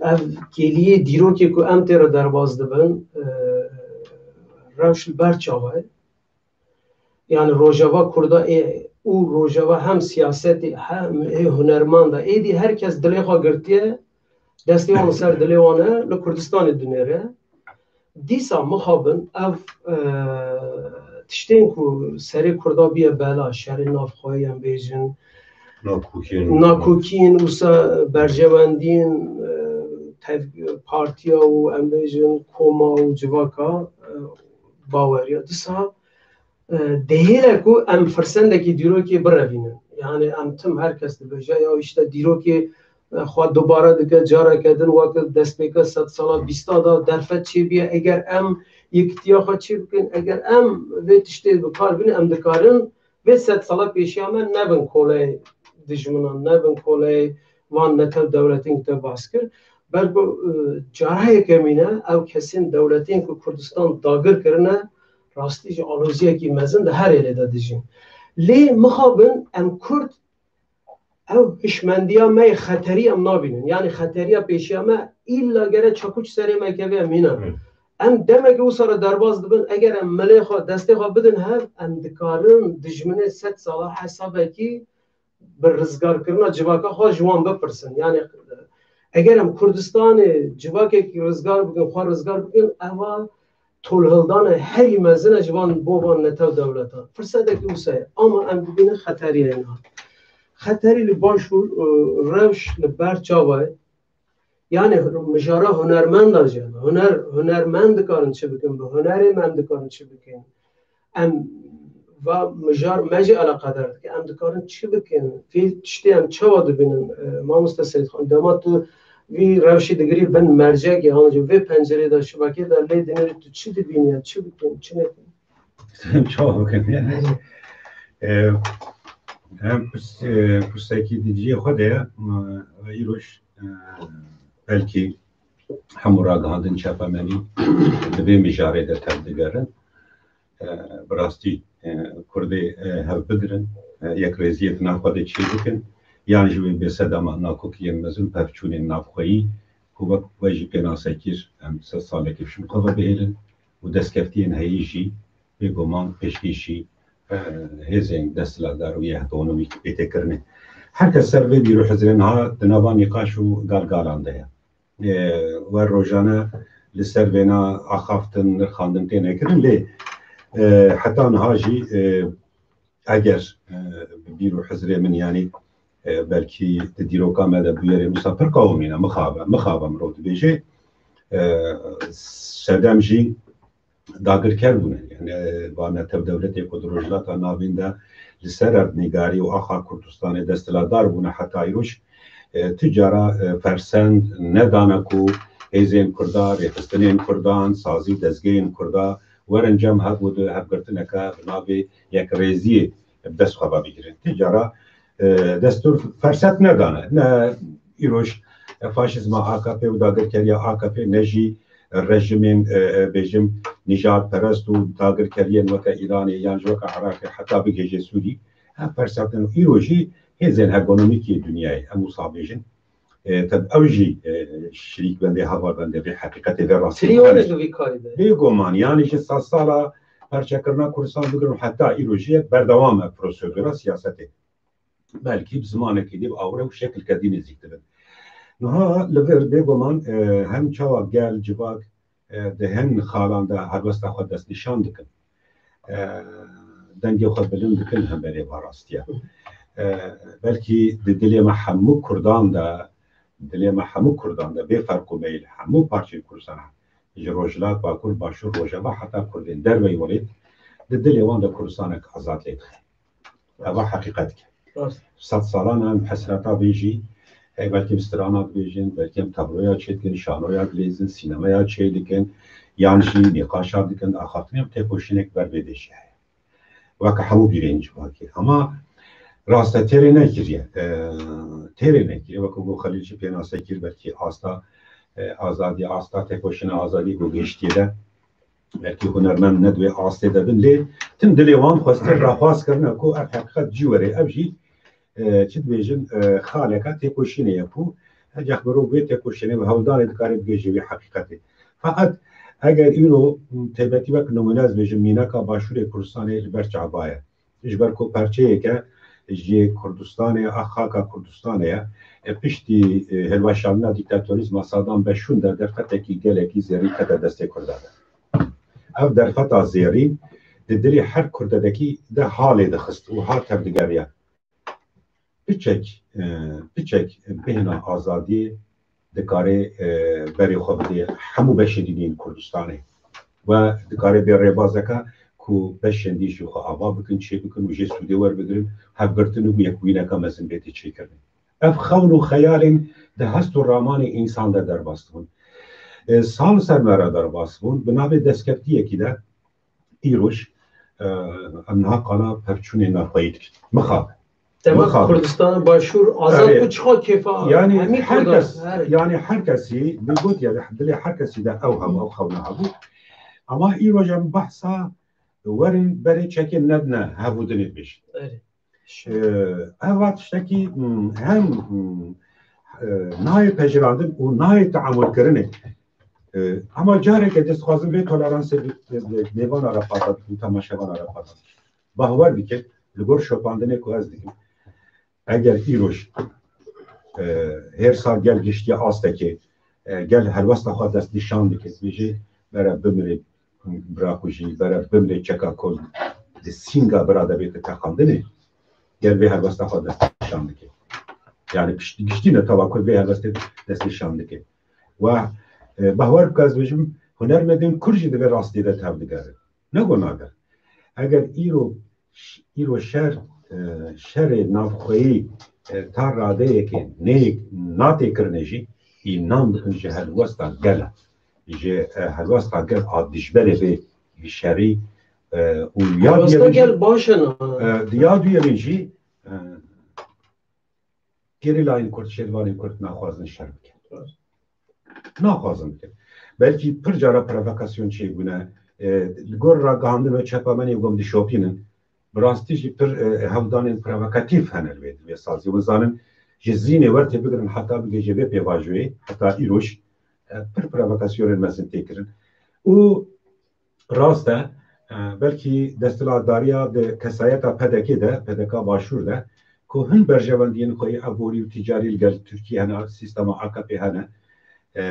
ev kêliyê dîrokê ku em tê re derbaz dibin, e, rewş li ber çawa ye? Yani Rojava Kurda ê û Rojava hem siyasetê hem ê hunermanda êdî her kes dilê xwe girtiye, destê wan li ser dilê wan e, li Kurdistanê dinêre. Dîsa mixabin ev, e, tiştên ku serê Kurda biye bela, şerê navxweyî em bêjin, nakokîn, nakokîn, wisa berjewendîn, e, tev-, partiya û em bêjin koma û civaka, e, baweriya. Dîsa e, dihêle ku em firsendekî dîrokê birevînin. Yani em tim her kes dibêje, ya işte dîrokê, e, xwe dubare dike, careke din wek destpêka sedsala bîsta de derfet çêbûye. Eger em yekitiya xwe çêbikin, eger em vê tiştê bi kar bînin, em dikarin vê sedsala pêşiya me nebin koleyê dijminan, nebin koleyê van netew dewletên ku te bas kir. Belku, e, cara yekemîn e, ew kesên dewletên ku Kurdistan dagir kirine, rastî jî aloziyekî mezin di her êlê de dijîn. Lê mixabin em Kurd ew hişmendiya me yê xeterî em nabînin. Yani xeteriya pêşiya me îlla gere çakû ji serê me keve em hîne. Hı. Em demeke wisa re derbas dibin, eger em milê xwe, destê xwe bidin hev, em dikarin dijminê sed sala hesabekî bi rizgarkirina civaka xwe ji wan bipirsin. Yani eger em Kurdistanê civakekî rizgar bikin, xwe rizgar bikin, eva tolhildana herî mezin e ji van bo van netew dewletan. Firsetekî wisa ye. Ama em dibînin xeteriyê niha. Xeterî li başûr, e, rewş li ber çava ye. Yani mijara hunermenda jî hene. Huner, hunermend dikarin çi bikin, bi hunerê me em dikarin çi bikin. Em va mijar me jî eleqedar dike. Em dikarin çi bikin? Vî tiştê em çawa dibînin? E, Mamoste Seyîd Xan, dema tu vî rewşî digirî bin mercekê, an jî vê pencerê de şibakê de lê dinêrî, tu çi dibînî, em çi bikin, çi nekin? Em çawa bikin yani? E, em pis-, e, pirsekî di cihê xwe de ye. E, îroj, e, belkî hemû ragihandin çapemenî di vê mijarê de tevdigerin. E, bi rastî, e, Kurdê, e, hev bigirin, e, yekrêziyê di nav xwe de çê bikin, yan jî wê bê sedema nakokiyên mezin, pevçûnên navxweyî ku wek we jî pênase kir, em sed salekî şûn xwe ve bihêlin û destkeftiyên heyî jî bêguman pêşkêşî, e, hêzên desthilatdar û yê ekonomîk pêtêkirine. Her kes ser vê bîr û hizrê niha di nava nîqaş û galgalan de ye. E, we rojane li ser vêna axaftin, nirxandin têne kirin, lê, e, heta niha jî, e, eger, e, bi bîr û hizrê min, yanî, e, belkî di dîroka me de bûyerên wisa pir qewimî ne, mixabe, mixabe mirov dibêje, e, sedem jî dagirker bûne. Yani, va netew dewletê ku di Rojhilata Navîn de li ser erdnîgarî û axa Kurdistanê desthilatdar bûne heta îroj, e, tu cara, e, fersend nedane ku hêzên Kurda, rêxistinên Kurdan, sazî dezgehên Kurda werin cem hev û di hevgirtineke bi navê yekrêziyê bi dest xwe ve bigirin. Tu cara, e, destûr ferset nedane. Ne îroj, e, faşîzma A K P û dagirkeriya A K P, ne jî rejimên, e, e, bêjim, nîjadperest û dagirkeriyên weke Îranê yan jî weke Iraqê heta bigihêje Sûrî, ev fersetin û îro jî hêzên hegemonîk yê dinyayê, em wisa bêjin. E, tab ew jî, e, şirîkbendê, hevarbendê vê heqîqetê, vê rastî Tirî wan ne. Ji vî karî de. Bêguman, yanî ji sedsala perçekirina Kurdistan bigirin heta îro jî berdewam e prosedura siyasetê. Belkî bi zimanekî dî, bi awre û şekilke dî nêzîk dibin. Niha li vir bêguman, e, hem çawa gel, civak, e, di hin xalan de helwesta xwe destnîşan dikin. E, dengê xwe bilind dikin hemberê va rastiya. E, belkî di dilê me hemû Kurdan de, dilê me hemû Kurdan de bê ferq û meyl hemû parçeyên Kurdistan, ji Rojhilat, Bakur, Başûr, Rojava heta Kurdên derveyî welêt, di dilê wan de Kurdistanek azad lê dixe. Eva heqîqet e. Rast. Sed salan em hesreta vê jî, e, belkî bi strana dibêjin, belkî em tabloya çêdikin, şanoya dileyzin, sînemeya çêdikin, yan jî nîqaşa dikin, axaftinê em têkoşînek ber vê dê jî heye. Weke hemû bîrên civakê. Ama rast e, têrê nekiriye. E, têrê nekiriye. Weke ku Xelîl jî pênase kir, belkî asta, e, azadî, asta têkoşîna azadî ku gihiştiye de, belkî hunermend ne di wê astê de bin, lê tim dilê wan xwestir daxwaz kirine ku ev heqîqet cî were. Ev jî, e, çi dibêjin, e, xaleka têkoşînê ye ku hecex mirov vê têkoşînê ve hewldanê dikare bigihêje vê heqîqetê. Feqet eger îro, m, taybetî wek nimûne ez dibêjim, mînaka Başûrê Kurdistanê li ber çava ye. Ji ber ku perçeyeke ji Kurdistanê, a xaka Kurdistanê ye. E, piştî, e, hilweşandina dîktatorîzma Sadam be şûn de derfetekî gelekî zêrî kete destê Kurda de. Ev derfeta zêrî di dilê her Kurdedekî de halê dixist û ha tevdigeriya. Piçek, e, piçek bêhna azadiyê dikare, e, berê xwe bidê hemû beşên din yên Kurdistanê. We dikare bê rêbazeke ku beşên din jî xwe ava bikin, çê bikin û jê sûdê werbigirin, hevgirtin û yekbûyîneke mezin bête çêkirin. Ev xewn û xeyalên di hest û ramanê însan de derbas dibûn. E, sal ser me re derbas bûn, bi navê destkeftiyekî de îroj, e, em niha qala pevçûnên navxweyî dikin. Mixabin. Dema Mixabin. Kurdistan Başûr azad Erê, bû, çiqa kêfa yani hemî her Kurdan, kes, her yani her kesî, bi gotiye de dilê her kesî de ew hebû, ew xewna hebû. Ama îroj em behsa werin berê çekê nedine hevûdinê bêjin. Erê. Ee, ev va tiştekî, hmm, hem, hmm, e, nayê pejirandin û nayê teamulkirinê. Ee, ama careke ez dixwazim vê toleransê bi, bi, bi mêvana re pata bikim, temaşevana re pata bikim. Bawer bikin, li gor şopandinê ku ez dikim, eger îroj, e, hêrsa gel giştiye astekê, e, gel helwesta xwe destnîşan dike, dibêje, bere bimirê bira xwe jî, bere bimirê çeka ku di sînga bira de bête teqandinê. Gel vê helwesta xwe destnîşan dike. Yani pişt-, giştî netewa Kurd vê helwestê destnîşan dike. Wa, e, bahwer bike ez bêjim, hunermendên Kurd jî di vê rastiyê de tevdigerin. Ne ku nagerin. Eger îro, îro şer, e, şerê navxweyî, e, ta radeyekê nê, natêkirinê jî, înan bikin ji helwesta gel e. Ji, e, helwesta gel a dijberê vê şerî, e, û ya Helwesta duyemîn jî, gel baş e na. E, ya duyemîn jî, e, gerîlayên Kurd, şêrvanên Kurd naxwazin şer bikin. Naxwazin bikin. Belkî pir cara provokasyon çêbûne. E, li gor ragihandin ve çepa me nê gom dişopînin. Bi rastî jî pir, e, hewldanên provokatîf hene li vê, li vê saziyê. Hûn zanin, ji zînê wer tê bigirin heta bigihîje vê pêvajoyê, heta îroj, e, pir provokasyonên mezin tê kirin. Û rast e, e, belkî desthilatdariya di kesayeta P D K de, P D K Başûr de, ku hin berjewendiyên xwe yê aborî û ticarî li gel Tirkiyê hene, sîstema A K P hene, e,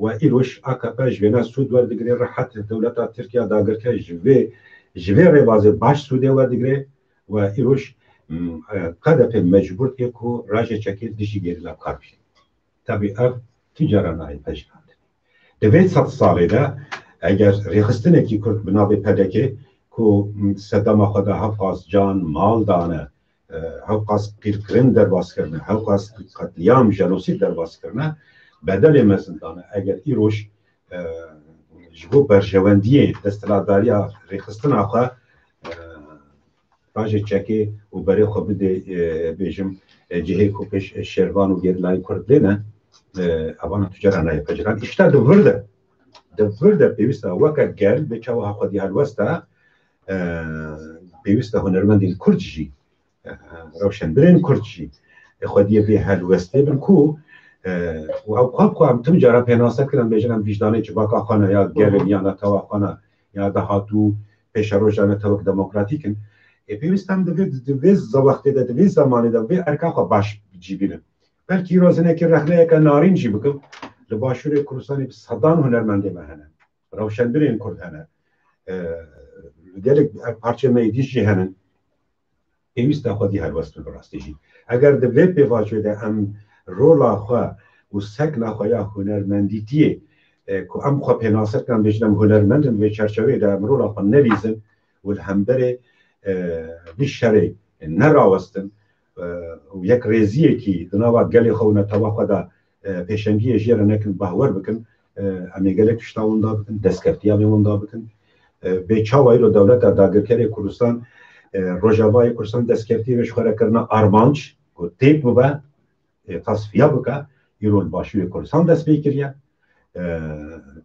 we îroj A K P ji vêna sûd werdigire, rehet dewleta Tirkiye dagirker ji vê, ji vê rêbazê baş sûdê werdigire, we îroj, m, e, K D P mecbûr dibe ku rajê çekê dijî gerîla bikar bîne. Tabî ev tu cara nayê pejirandin. Di vê sed salê de eger rêxistinekî Kurd bi navê P D K ku sedema xwe de hevqas can, mal dane, e, hevqas qîrkirin derbas kirine, hevqas qetlîam, jenosîd derbas kirine, bedelê mezin dane. Eger îroj, e, ji bo berjewendiyê desthilatdariya rêxistina xwe, e, rajê çekê û berê xwe bidê, e, bêjim, e, cihê ku pêş, e, şervan û gerîlayên Kurd lê ne, e, evana tu cara nayê pejirandin. Îşte di vir de, di vir de pêwîst e weke gel bê çawa xwedî helwest e, e, pêwîst e hunermendên Kurd jî, e, rewşenbirên Kurd jî, e, xwediyê vê helwestê bin ku, e, û ew xwe bi xwe em tim cara pênase dikin, em bêjin em vîjdanê civaka xwe ne, ya gel in, ya netewa xwe ne, ya dahatû pêşeroja netewek demokratîk in. Ê, pêwîst em di vê, di vê ze-, wextê de, di vê zemanê de vê erka xwe baş cî bînin. Belkî îro ez hinekî rexneyeke narîn jî bikim. Li Başûrê Kurdistanê bi sedan hunermendê me hene. Rewşenbirên Kurd hene. E, gelek parçeyê me êdî jî hene. Pêwîst e xwedî helwest bin bi rastî jî. Eger di vê pêvajoyê de em rola xwe û sekna xwe ya hunermendîtiyê, e, ku em xwe pênase dikin, em bêjin em hunermend in, vê çerçeveyê de em rola xwe nelîzin û li hemberê, e, vî şerê nerawestin, e, û yekrêziyekî di nava gelê xwe û netewa xwe de, e, pêşengiyê jê re nekin, bahwer bikin, e, em ê gelek tişta winda bikin, destkeftiya vê winda bikin. E, bê çawa îro dewleta dagirkerê Kurdistan, e, Rojavayê Kurdistan destkeftiyê vê ji xwe re kirine armanc, ku têk bibe, e, tasfiya bike, îro li Başûrê Kurdistan dest pê kiriye. E,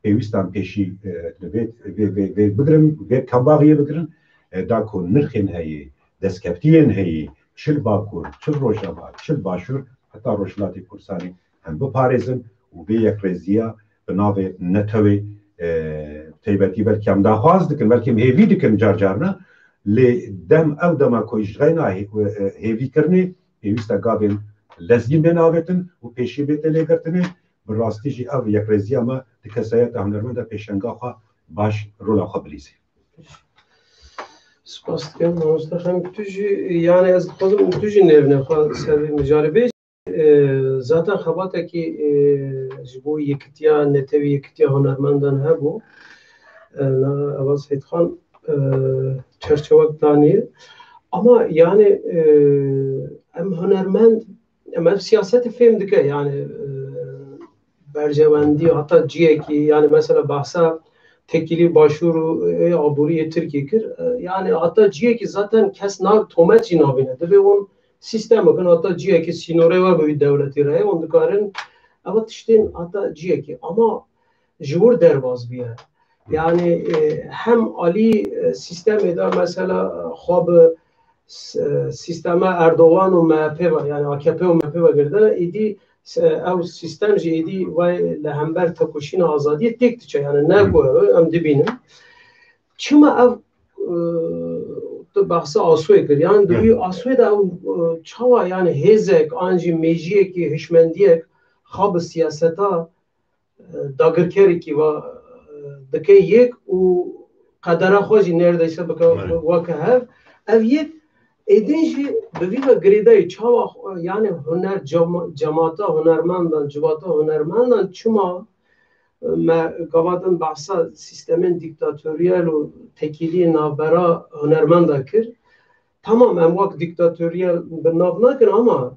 pêwîst e em pêşî, e, li vê, vê, vê, vê bigirin, vê kembaxiyê bigirin, e, da ku nirxên heye, destkeftiyên heye, çi li Bakur, çi li Rojava, çi li Başûr, heta Rojhilatê Kurdistanê em biparêzin û vê yekrêziya bi navê netewê, e, taybetî belkî em daxwaz dikin, belkî em hêvî dikin car carna, lê dem ew dema ku ji reyna hê-, e, hêvîkirinê pêwîst e gavên lezgîn bên avêtin û pêşî bête lêgirtinê, bi rastî jî ev yekrêziya me di kesayeta hunermend de pêşenga xwe baş rola xwe bilîzê. Spas dikim, mamoste Xemîk. Tu jî, yani ez dixwazim tu jî nêvnê xwe ser vê mijarê bê. E, zaten xebatekî, e, ji bo yekitiya netewî, yekitiya hunermendan hebû. E, na, Eva Seyîdxan, e, çerçewek danî. Ama yani, e, em hunermend, em ev siyasetê fêm dike, yani, e, berjewendî heta ciyekî, yani mesela bahsa tekîlî Başûr û, e, aboriyê Tirkiyê kir. E, yani heta ciyekî zaten kes na tomet jî nabîne. Divê hûn sîstem bikin, heta ciyekî sînorê we bi wî dewletî re heye, hûn dikarin eva tiştên heta ciyekî. Ama ji wir derbas bûye. Yani, e, hem alî, e, sîstemê de mesela, e, xwe bi s-, e, sîstema Erdogan û M H P ve, yani A K P û M H P ve girtine, êdî s-, ew sîstem jî êdî vay li hember tekoşîna azadiyê têk diçe, yani ne ku em dibînin. Çima ev, e, tu behsa Asoyê kir, yani di wî Asoyê de ew, e, çawa yani hêzek an jî mêjiyekî hişmendiyek xwe bi siyaseta, e, dagirkerekî ve, e, dike yek û qedera xwe jî neredeyse bike weke hev. Ev yek Êdî jî bi vî ve girêdayî çawa xwe, yani huner cema-, cemata hunermendan, civata hunermendan çima, e, me gava din behsa sîstemên dîktatoriyel û tekîliyê navbera hunermenda kir. Tamam, em wek dîktatoriyel bi nav nakin ama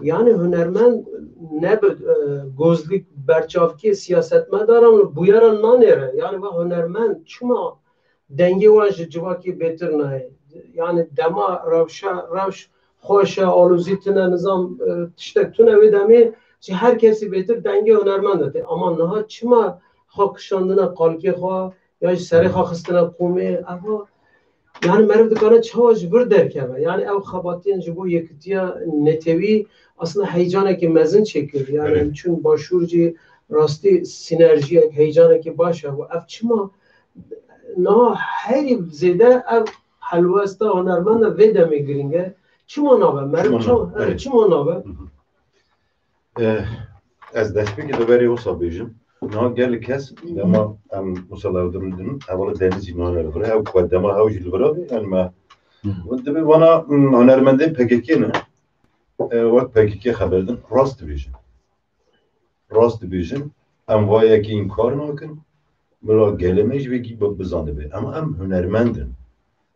yani hunermend ne bi, e, gozlîk berçavkê siyasetmedaran li bûyeran nanêre. Yani ve hunermend çima dengê wan ji civakê bêtir nayê. Yani dema rewşa, rewş xweş e, alozî tune, nizam, e, tiştek tune wê demê ji her kesî bêtir dengê hunermend de tê. Ama niha çima xwe kişandine qalkê xwe ya ji serê xwe xistine qûmê? Eva, yani meriv dikare çawa ji vir derkeve? Yani ev xebatiyên ji bo yekitiya netewî aslında heyecanekî mezin çêkir. Yani Evet. çûn başûr jî rastî sinerjiyek, heyecanekî baş e. Û ev çima niha herî zêde ev helwesta hunermenda vê demê girîng e? Çima nabe? Meriv Çima çawa? nabe? Evet, Evet. çima nabe? Hı hı. Eh, ez destpêkê de berê wisa bêjim. Niha gelek kes, dema em wisa li Ewdirûn din, hevala denizî nane li vir e, ew ku dema ew jî li vir e, yani me, Hı. dibê vana, mm, hunermendê P K K ne, eh, wek P K K xeber din, rast dibêjin. Rast dibêjin, em vayekî înkar nakin, bila gelê me jî vekî bi-, bizanibe. Ama em hunermend in.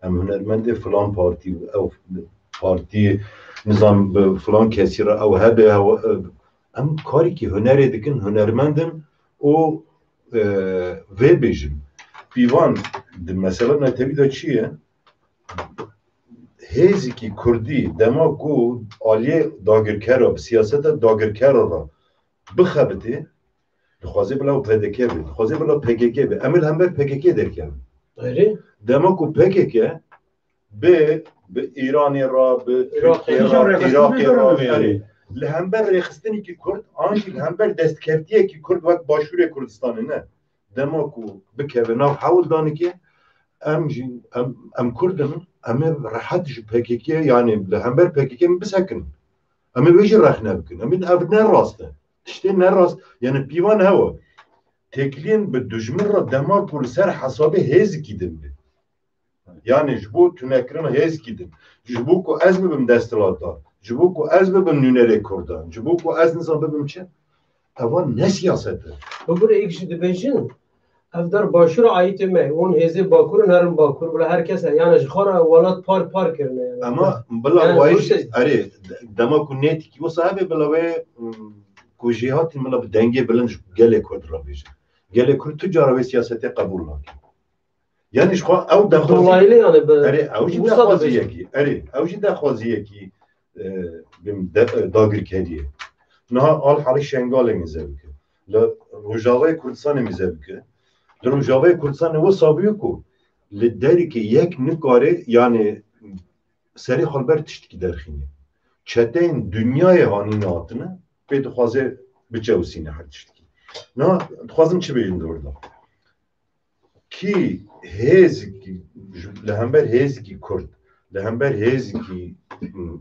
Em hunermendê filan partî, ew partî, nizam bi filan kesî re ew hebe, ew, ew, em karekî hunerê dikin, hunermend in û, e, vê bêjim. Pîvan di mesela netewî de çi ye? Hêzikî kurdî dema ku aliyê dagirkera, bi siyaseta dagirkera re bixebitê, dixwaze bila P D K be, dixwaze bila P K K be. Em ê li hember P K K derkevin. Erê. Dema ku P K K bi, bi Îranê re, bi Iraqê Tirkiyê re, re, Iraqê re, rêxistinê re, re, erê. Li hember rêxistinekî kurd, an jî li hember destkeftiyekî kurd wek Başûrê Kurdistanê ne. Dema ku bikeve nav hewldanikê, em jî, em, em kurd in, em ê rehet ji P K K, yani li hember P K K em bisekinin. Em ê wê jî rexne bikin. Em ê ev ne rast e. Tiştê ne rast. Yani pîvan hewa. Têkiliyên bi dijmin re dema ku li ser hesabê hêzikî din be. Yani ji bo tunekirina hêzikî din. Ji bo ku ez bibim desthilatdar. Ji bo ku ez bibim nûnerê kurdan. Ji bo ku ez nizam bibim çi? Evan ne siyaset e. Bibûr êk jî dibêjin, ev der başûr a ayîtê me, hûn hêzê bakur in, herin bakur, bila her kes e. Yani ji xwe re welat par par kirine yani. Ama bila Yani wayî wisa jî, erê, dema ku nêtikî wisa hebe bila wê, mm, ku jêhatî bila bi dengê bilind ji gelê Kurd re bêjin. Gelê Kurd tu cara wê siyasetê qebûl nake. Yani ji xwe ew dexwazî Dolaylı yani bi Erê, ew jî wisa dexwazî dibêjin. yekî. Erê, ew jî dexwazî yekî, e, bim de, e, dagirkeriyê. Niha al halî Şengalê mîze bike. Li Rojavayê Kurdistanê mîze bike. Li Rojavayê Kurdistanê wisa bûye ku li derikê yek nikare, yani serê xwe li ber tiştekî derxîne. Çeteyên dinyayê hanîne hatine, pê dixwaze biçewsîne her tiştekî. Niha dixwazim çi bêjim di wir de? Kî hêzikî, li hember hêzikî kurd, li hember hêzikî,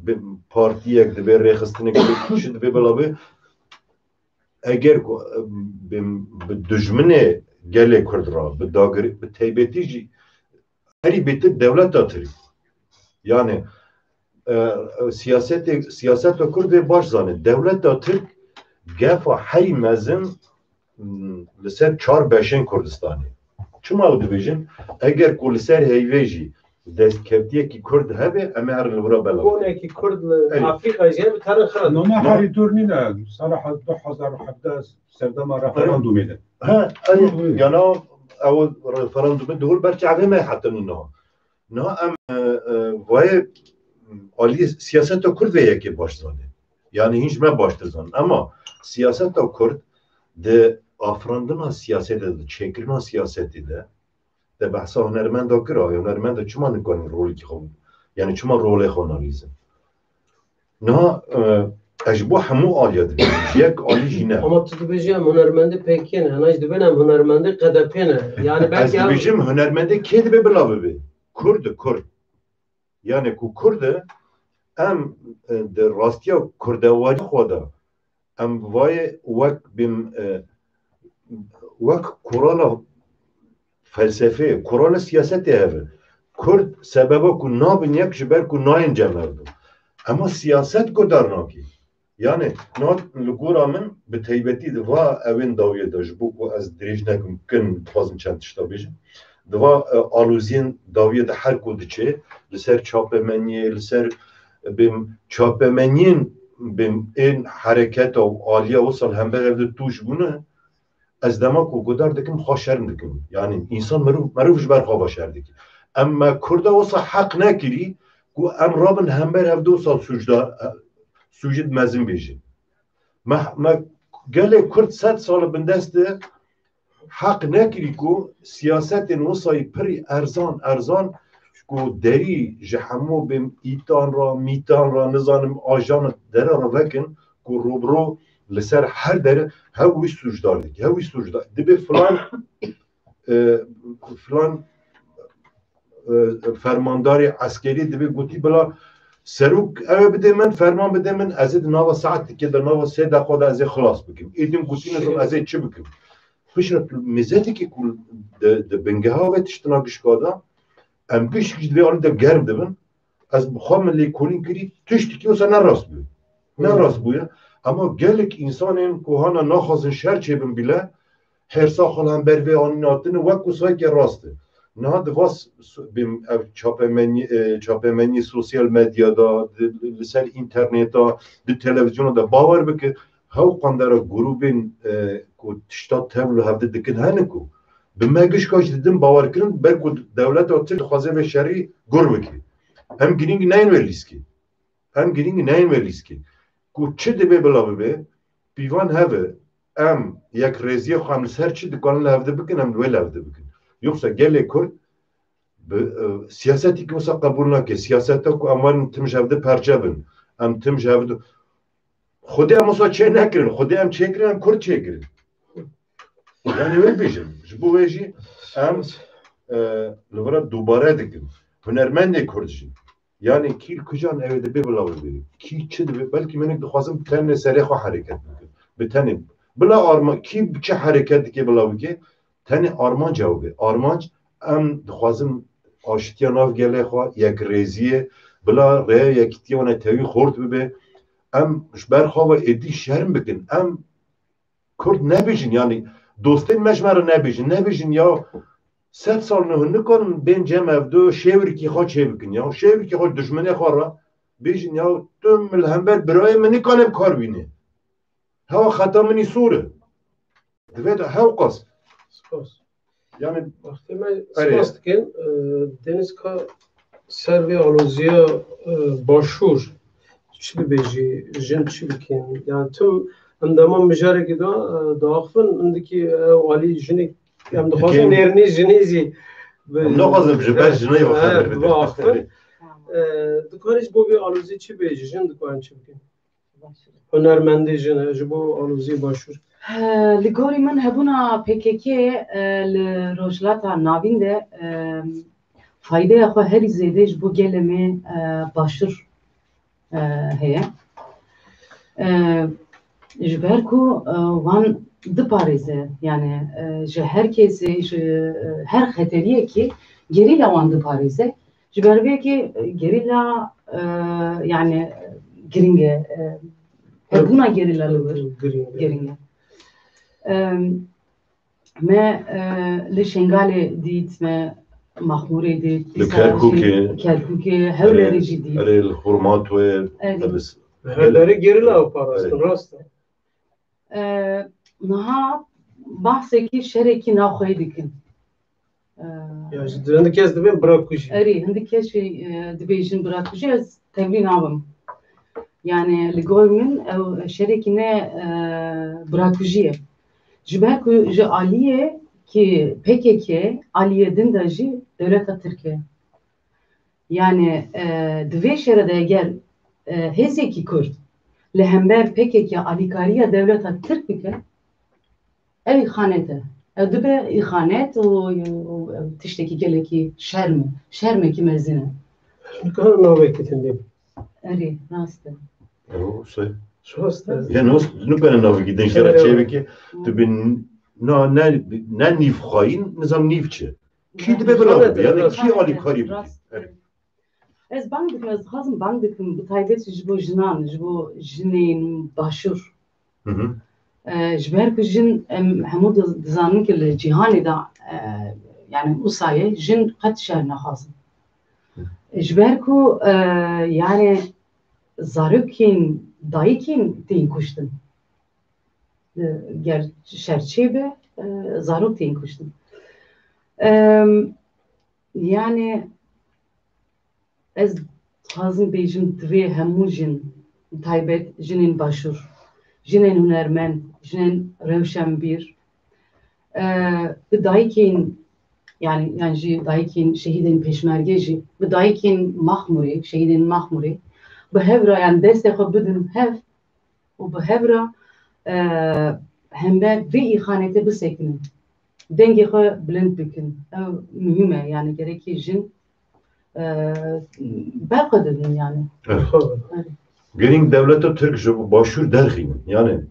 bi, partiyek dibe, rêxistinek dibe, çi dibe, bila be, eger ku, bi, bi dijminê gelê kurd re, bi dagir-, bi taybetî jî herî bêtir dewleta Tirk. Yani, e, e, siyasetê, siyaseta Kurd ê baş zane. Dewleta Tirk gefa herî mezin, m, li ser çar beşên Kurdistanê. Çima ew dibêjin? Eger ku li ser heyvê jî destkevtiyekî Kurd hebe, em ê herin li wira belav. Konekî Kurd li Erê. Afrîkayê jî hebe, terin xira. Nama Ma- herî dûr nîne. Sala he-, du hezar û hevdeh serdema referandumê de. Ha, erê, Hı hı. yana ew referandumê dûr ber çavê me heta nîna. Na em, e, e, vayê alî siyaseta Kurd vê yekê baş zanê. Yani hîn ji me baştir zan. Ama siyaseta Kurd di afirandina siyasetê de, di çêkirina siyasetê de, te behsa hunermenda kir, ay hunermenda çima nikanî rolekî xwe, yani çima rolê xwe nalîzin? Niha, e, ez ji bo hemû aliya dibêjim, ji yek alî jî ne. Ama tu dibêjî em hunermendê P K K ne, hena jî dibên em hunermendê K D P ne. Yani Ez belki ew dibêjim hunermendê kê dibe bila bibe? Kurd e, Kurd. Yani ku Kurd e, em, e, di rastiya kurdewarî xwe de em vayê wek bim, e, wek kurala felsefê, kurala siyasetê heve. Kurd sebeba ku nabin yek ji ber ku nayên cem hev bû. Ema siyaset gudar nakî. Yani, na li gora min bi taybetî di va evên dawiyê de, ji bo ku ez dirêj nekim, kin dixwazim çend tişta bêjim. Di va, e, aloziyên dawiyê de her ku diçe, li ser çapemeniyê, li ser, bêm, çapemeniyên, bêm, ên hereketa û aliya wisa li hember hev de tûj bûne, ez dema ku gudar dikim, xwe şerm dikim. Yani, însan merov, merov ji ber xwe ve şer dike. Em me Kurda wisa heq nekirî ku em rabin hember hev de wisa sûcdar, sûcid mezin bêjin. Me, me gelê Kurd sed sal e bindest e, heq nekirî ku siyasetên wisayî pirî erzan, erzan ku derî ji hemû bêm îtan re, mîtan re, nizanim ajan dere re vekin ku rûbirû li ser her dere hew wî sûcdar dike, hew wî sûcdar. Dibê filan, e, filan, e, fermandarê eskerî dibê gotî bila serok ew ê bidê min, ferman bidê min, ez ê di nava saetekê de, nava sê deqa de ez ê xilas bikim. Êdî gotî nizam ez ê çi bikim. Piştre tu mêzetekî ku di, di bingeha vê tiştina gişka de, em gişk ji vê alî de germ dibin. Ez bi xwe min lêkolîn kirî, tiştekî wisa ne rast bûye. Ne rast bûye. Ema gelek însanên ku hana naxwazin şer çêbin bîle, hêrsa xwe li hember vê anîn hatine, wek wisa yekê rast e. Niha di va s-, s-, bêm ev çapemenî, e, çapemenî sosyal medyada, di, li, li ser înterneta, di televîzyona de bawer bike, hew qandera grûbên, e, ku tişta tev li hevdi dikin hene ku bi me gişka jî didin bawerkirin, ber ku dewleta Tirk dixwaze vê şerî gur bike. Em girîng neyên wê lîskê. Em girîng neyên wê lîskê. Ku çi dibe bila bibe, pîvan hev e. Em yekrêziyê xwe em li ser çi dikarin li hevdi bikin, em li wê li hevdi bikin. Yoksa gelê Kurd bi, e, siyasetî ki wisa qebûl nake. Siyaseta ku em werin tim ji hevdi perçe bin. Em tim ji hevdi Xwedê em wisa çê nekirin, Xwedê em çêkirin, em Kurd çêkirin. Yani wê bêjin, ji bo wê jî em, e, li vir re dubare dikin. Hunermendê Kurd jî. Yani kî li kujan ew ê dibê bila wê bêrî. Kî çi dibê, belkî minik dixwazin bi tenê serê xwe hereket bikin. Bi tenê. Bila arma, kî çi hereket dike bila bike, tenê armanc ew be. Armanc, em dixwazin aştiya nav gelê xwe, yekrêziyê, bila rêya yekîtiya netewî xurt bibe. Em ji ber xwe ve êdî şerm bikin. Em Kurd nebêjin, yanî dostên me ji me re nebêjin. Nebêjin ya sed sal ne hûn nikarin bên cem ev du şêwirkî xwe çê bikin ya. Şêwirkî xwe dijminê xwe re bêjin ya tu min li hember birayê min nikane bi kar bîne. Hewa xeta min î sor e. Divê de hewqas. Spas. Yani Wextê me erê. Spas dikin. E, Deniz ka ser vê aloziya, e, başûr çi bibêjî, jin çi bikin? Yani tim em dema mijarekî da, e, diaxivin, hindikî, e, alî jinê, em dixwazin Dikin. Nêrînî jinê zî bi-, Em naxwazin ji ber jinê ve Evet, xeber bidin. Biaxivin. E, dikarî ji bo vê alozî çi bêjî, jin dikarin çi bikin? Hunermendê jin e ji bo aloziyê başûr. He, li gorî min hebûna P K K, e, li Rojhilata Navîn de, e, faydeya xwe herî zêde ji bo gelê me, e, başûr, e, heye. E, ji ber ku, e, wan diparêze, yani, e, ji her kesê, ji, e, her xeteriyekê gerîla wan diparêze. Ji ber vê yekê, e, gerîla, e, yani, giring e, e, hebûna gerîla li wir Giring e. Giring e. E, me, e, li Şengalê dît, me Maxmûrê dît, Li dîsa jî Kerkûkê. Kerkûkê, Hewlêrê Erê, jî dît. Erê, li Xurmatwê, Erê. Li s-, Her derê gerîla ew parastin, Erê. Rast e. E, niha bahsekî şerekî navxweyî dikin. E, Ya ji hindik kes dibên birakujî. Erê, hindik kes jî, e, dibêjin birakujî, ez tevlî nabim. Yani li gor min ew şerekî ne, e, birakujî ye. Ji ber ku ji aliyê ki P K K, aliyê din de jî dewleta Tirk e. Yani, e, di vê şerê de eger, e, hêzekî Kurd li hember P K K alîkariya dewleta Tirk bike, ev îxanet e. Ew dibe îxanet û, û, û tiştekî gelekî şerm e. Şermekî mezin e. Nikare navekî din bê. Erê, rast e. Ew se. Rast e. Yani, nikare navekî din ji te re Erê. Çêbikê, tu bin, na, ne, ne nîv xayîn, nizam nîv çi. Kî dibe bila bibe? Yani kî alîkarî bike? Rast. Evet. Ez bang dikim, ez dixwazim bang dikim, bi taybet ji bo jinan, ji bo jinên başûr. Hı hı. E, ji ber ku jin, em hemû diz-, dizanin ku li cîhanê de, e, yani Ûsayê jin qet şer naxwazin. Ji ber ku, e, yani zarokên dayikên tên kuştin. E, ger şer çêbe, e, zarok tên kuştin. Em, yani ez dixwazim bêjim divê hemû jin, bi taybet jinên başûr, jinên hunermend, jinên rewşenbîr, e, bi dayikên, yani, yan jî dayikên şehîdên pêşmerge jî, bi dayikên Maxmûrê, şehîdên Maxmûrê, bi hev re, yani destê xwe bidin hev û bi hev re, e, hember vê îxanetê bisekinin. Dengê xwe bilind bikin. Ew muhîm e, yani gerekî jin, e, berxwe didin yani. Evet. Evet. Gerîng dewleta Tirk ji başûr derxînin. Yani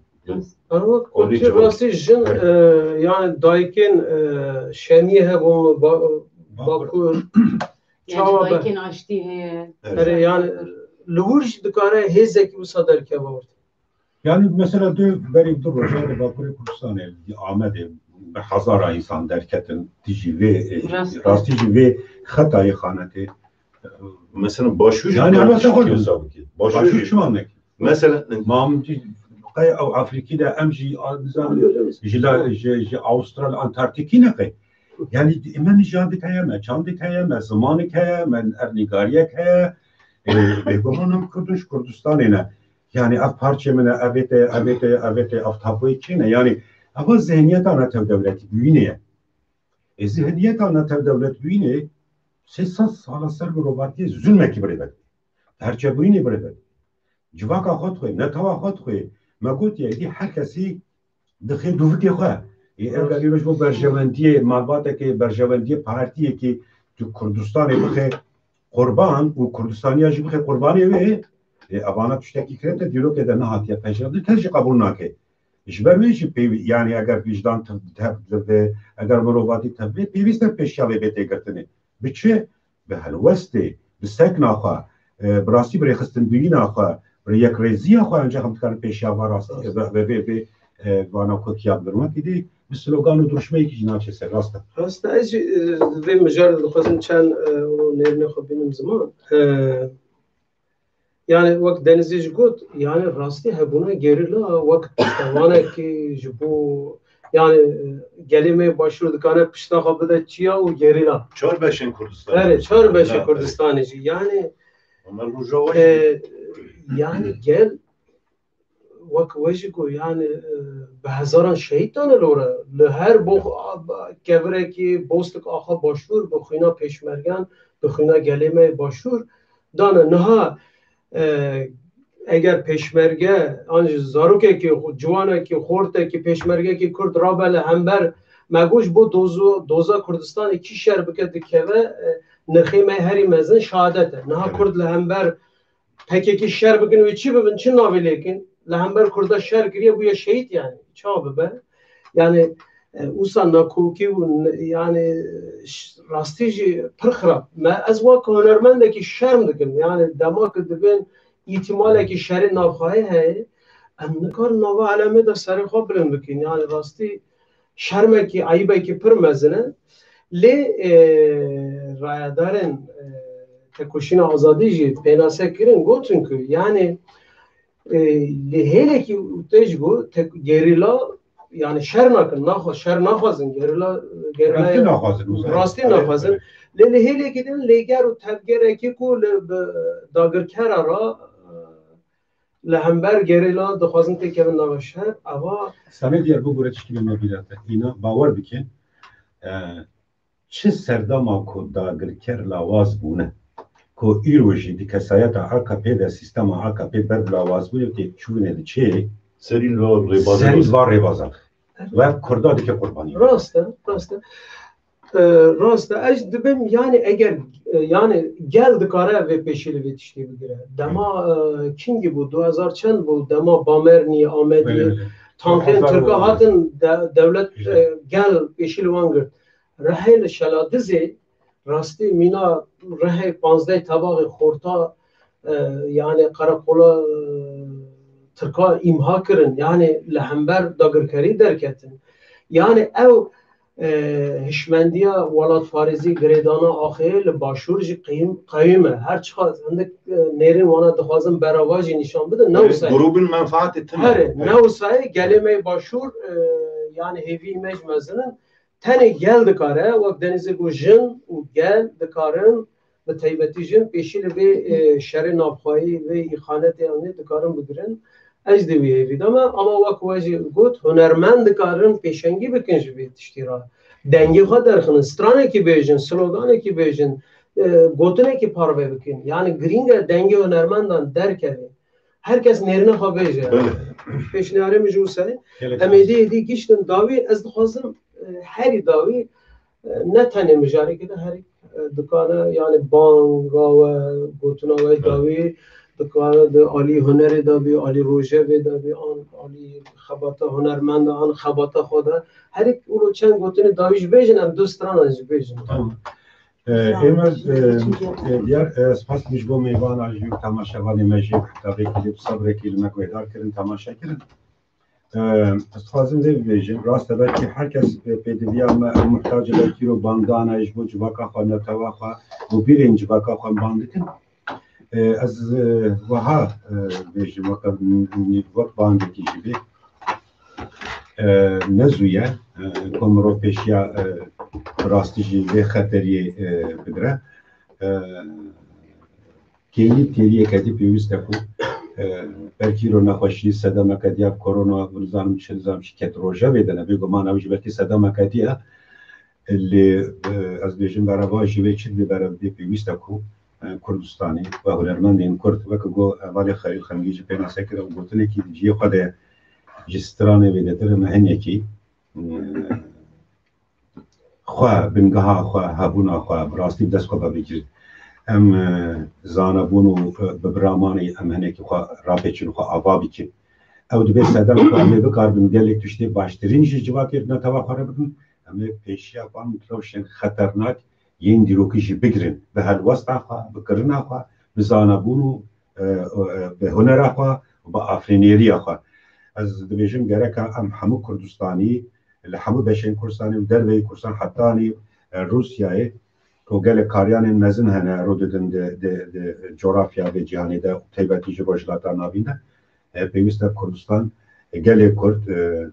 Ama Olî Tirk cevap. Rastî jin, Evet. e, yani dayikên, e, şemiyê hebûn, ba-, Bakur. Bakur. Yani çawa be? Dayikên aştî heye. Evet. Erê, yani li wir jî dikare hêzekî wisa derkeve ortê. Yani mesela dê berî du roja li Bakurê Kurdistanê, li Amedê bi hezara însan derketin dijî vê, e, Rast. rastî jî vê xeta îxanetê. Mesela başûr jî Yani, kan elbette tiştekî xwe wisa bikî. Başûr Başûr jî çima nekî? Mesela Ma em jî qey ew Afrîkî de em jî a, nizanim, ji la, ji, ji Awustral Antarktîkî ne qey. Yani me nîşan dikeye, me çand dikeye, me zimanik heye, me erdnîgariyek heye. E, bêguman em Kurd in, ji Kurdistanê ne. Yani ev parçê min e, evê te, evê te, evê te, ev tapoyê kê ne? Yani eva zihniyeta netewdewletî bûyînê ye. E, zihniyeta netewdewlet bûyînê sê sed sala ser mirovatiyê zulmekî birêve. Perçebûyînê birêve. Civaka xwe dixwê, netewa xwe dixwê. Me gotiye, êdî her kesî dixê dûvikê xwe. Ê, eger îro ji bo berjewendiyê malbateke, berjewendiyê partiyekê tu Kurdistanê bixê qurban û Kurdistaniya jî bixê qurbanê wê, ê, evana tiştekî kirete dîrokê de nehatiye pejirandin, kes jî qebûl nake. Ji ber wê jî pêwî-, yani eger wijdan tev, tev dibe, eger mirovatî tev be, pêwîst e pêşiya vê bê têgirtinê. Bi çi? Bi helwestê, bi sekna xwe, e, bi rastî bi rêxistinbûyîna xwe, bi yekrêziya xwe ancak em dikarin pêşiya va rastî, ve, ve, ve, ve, e, vana kokiya bigirin. Wekî dî bi slogan û duruşmeyekî jî naçe ser, rast e. Rast e, ez jî, e, vê mijarê de dixwazim çend, e, û nêrînê xwe bînim ziman. E, yani wek Denizê jî got, yani rastî hebûna gerîla wek piştevanekî ji bo, yani, e, gelê me başûr dikare pişta xwe bide çiya û gerîla. Çar beşên Kurdistanê. Erê, çar beşê Kurdistanê jî. Yani, Ama Rojava e, jî. Yani gel wek we jî got, yani, e, bi hezaran şehîd dane li ora. Li her bo-, kevirekî bostik axa başûr, bi xwîna pêşmergan, bi xwîna gelê me başûr dane. Niha, e, eger pêşmerge, an jî zarokekî, ciwanekî, xortekî, pêşmergekî Kurd rabe li hember me got ji bo dozo-, doza Kurdistanê kî şer bike dikeve, e, nirxê me herî mezin şehadet e. Niha Evet. Kurd li hember P K K şer bikin, wê çi bibin, çi navê lê kin? Li hember Kurda şer kiriye, bûye şehîd yani. Çawa bibe? Yani, e, wisa nakokî û n-, yani, ş-, rastî jî pir xirab. Me, ez wek hunermendekî şerm dikim. Yani dema ku dibên îtîmalekî şerê navxweyê heye, em nikarin nava alemê de serê xwe bilind bikin. Yani rastî şermekî, eyîbekî pir mezin e. Lê, e, rayedarên, e, tekoşîna azadî jî pênase kirin, gotin ku, yani, e, li hêlekî û te jî got, tek-, gerîla, yani, şer nakin, naxwe-, şer naxwazin, gerîla, gerîla Rastî naxwazin, wisa. Rastî Evet, naxwazin. evet. Lê li hêlekî din lêger û tevgerekî ku li, bi dagirkera re, e, li hember gerîla dixwazin têkevin nava şer, ava Sanê diyar bigore tişkîlê me bîra te. Îna bawer bike, e, çi serdema ku dagirker lawaz bûne, ku îro jî di kesayeta A K P de, sîstema A K P ber bi lawazbûyê tê çûyîne diçê, Serî li va rêbazê serî li va rêbazan. Ve Kurda dike qurbanî. Rast e, rast e. E, rast e. Ez dibêm, yani, eger, e, yani, gel dikare vê pêşî li vê tiştê bigire. Dema, e, kingî bû, du hezar çend bû, dema Bamernî, Amedî, Belê, belê. Tankên Tirka hatin, de-, dewlet, Güzel. e, gel pêşî li wan girt. Rihê li Şeladizê rastî mîna Rihê panzdeh Tebaxê xorta, e, yani qereqola, e, Tirka îmha kirin. Yani li hember dagirkerî derketin. Yani ew, e, hişmendiya welatparêzî girêdana axê li başûr jî qeyim, qeyim e. Her çiqas hindik, e, nêrên wana dixwazin berava jî nîşan bidin. Ne wisa ye. Grûbin menfaatê tune. Here, ne wisa ye, gelê me yê başûr, e, yani hêvî me jî mezin in. Tenê gel dikare, wek Denîzê got, jin û gel dikarin, bi taybetî jin pêşî li vê, e, şerê navxweyî, vê îxanetê anî dikarin bigirin. Ez jî di wî hêvî de me, ama wek we jî got, hunermend dikarin pêşengî bikin ji vê tiştî re. Dengê xwe derxinin, stranekî bêjin, sloganekî bêjin, e, gotinekî parve bikin. Yani girîng e dengê hunermendan derkeve. Her kes nêrîna xwe bêje. Belê. Pêşniyarê min ji wisa ye. Gelek Em êdî êdî giştin dawî, ez dixwazim, e, herî dawî, e, ne tenê mijarê ke de herî, e, dikare, yani banga we, gotina we dawî, dikare di alî hunerê de bî, alî rojevê de bî, an alî xebata hunermend de, an xebata xwe de. Herî wilo çend gotinê dawî jî bêjin, em du stranan jî bêjin. Tamam. E, Sağ ol. Êmir, e, e, diyar, e, spas ji bo mêvana, ji temaşevanê me jî, heta vê kilîp sabrekî li me guhdar kirin, temaşe kirin. E, ez dixwazim vê bibêjim, rast e, belkî her kes, e, pêdiviya me, em muhtacê belkî ro bangdan e, ji bo civaka xwe, netewa xwe û bîrên civaka xwe em bang dikin. E, ez, e, wiha, e, bêjim, weke, wek bangekî jî bê. E, ne zû ye, e, ku mirov pêşiya, e, bi rastî jî vê xeteriyê, e, bigire. E, kêlî kêliyeke dî pêwîst e ku, e, belkî îro nexweşî sedemeke dî ya korona, nizanim çi, nizanim çi ket rojevê de ne, bêguman ew jî belkî sedemeke dî ye. Lê, e, ez bêjim bereva jî vê çi dibê berev dê pêwîst e ku, e, Kurdistanê ve hunermendên Kurd, weke ku hevalê Xelîl Xemgî jî pênase kir, ew gotinekî di cihê xwe de ji stranê zêdetir me hinekî, e, xwe, bingeha xwe, hebûna xwe bi rastî bi dest xwe ve bigirin. Em, e, zanebûn û, e, bi biramanê em hinekî xwe rapêçin, xwe ava bikin. Ew dibê sedem ku em ê bikaribin gelek tiştê baştirîn ji civakê netewa xwe re bikin. Em ê pêşiya van rewşên xeternak yên dîrokî jî bigirin. Bi helwesta xwe, bi kirina xwe, bi zanebûn û, e, e, bi hunera xwe û bi afirînêriya xwe. Ez dibêjim gereka em hemû Kurdistanî, li hemû beşên Kurdistanê û derveyî Kurdistan hetanî, e, Rûsyayê ku gelek kariyanên mezin hene, rû didin di, di, di coğrafya vê cîhanê de û taybetî jî Rojhilata Navîn de, e, pêwîst e Kurdistan, e, gelê Kurd, e,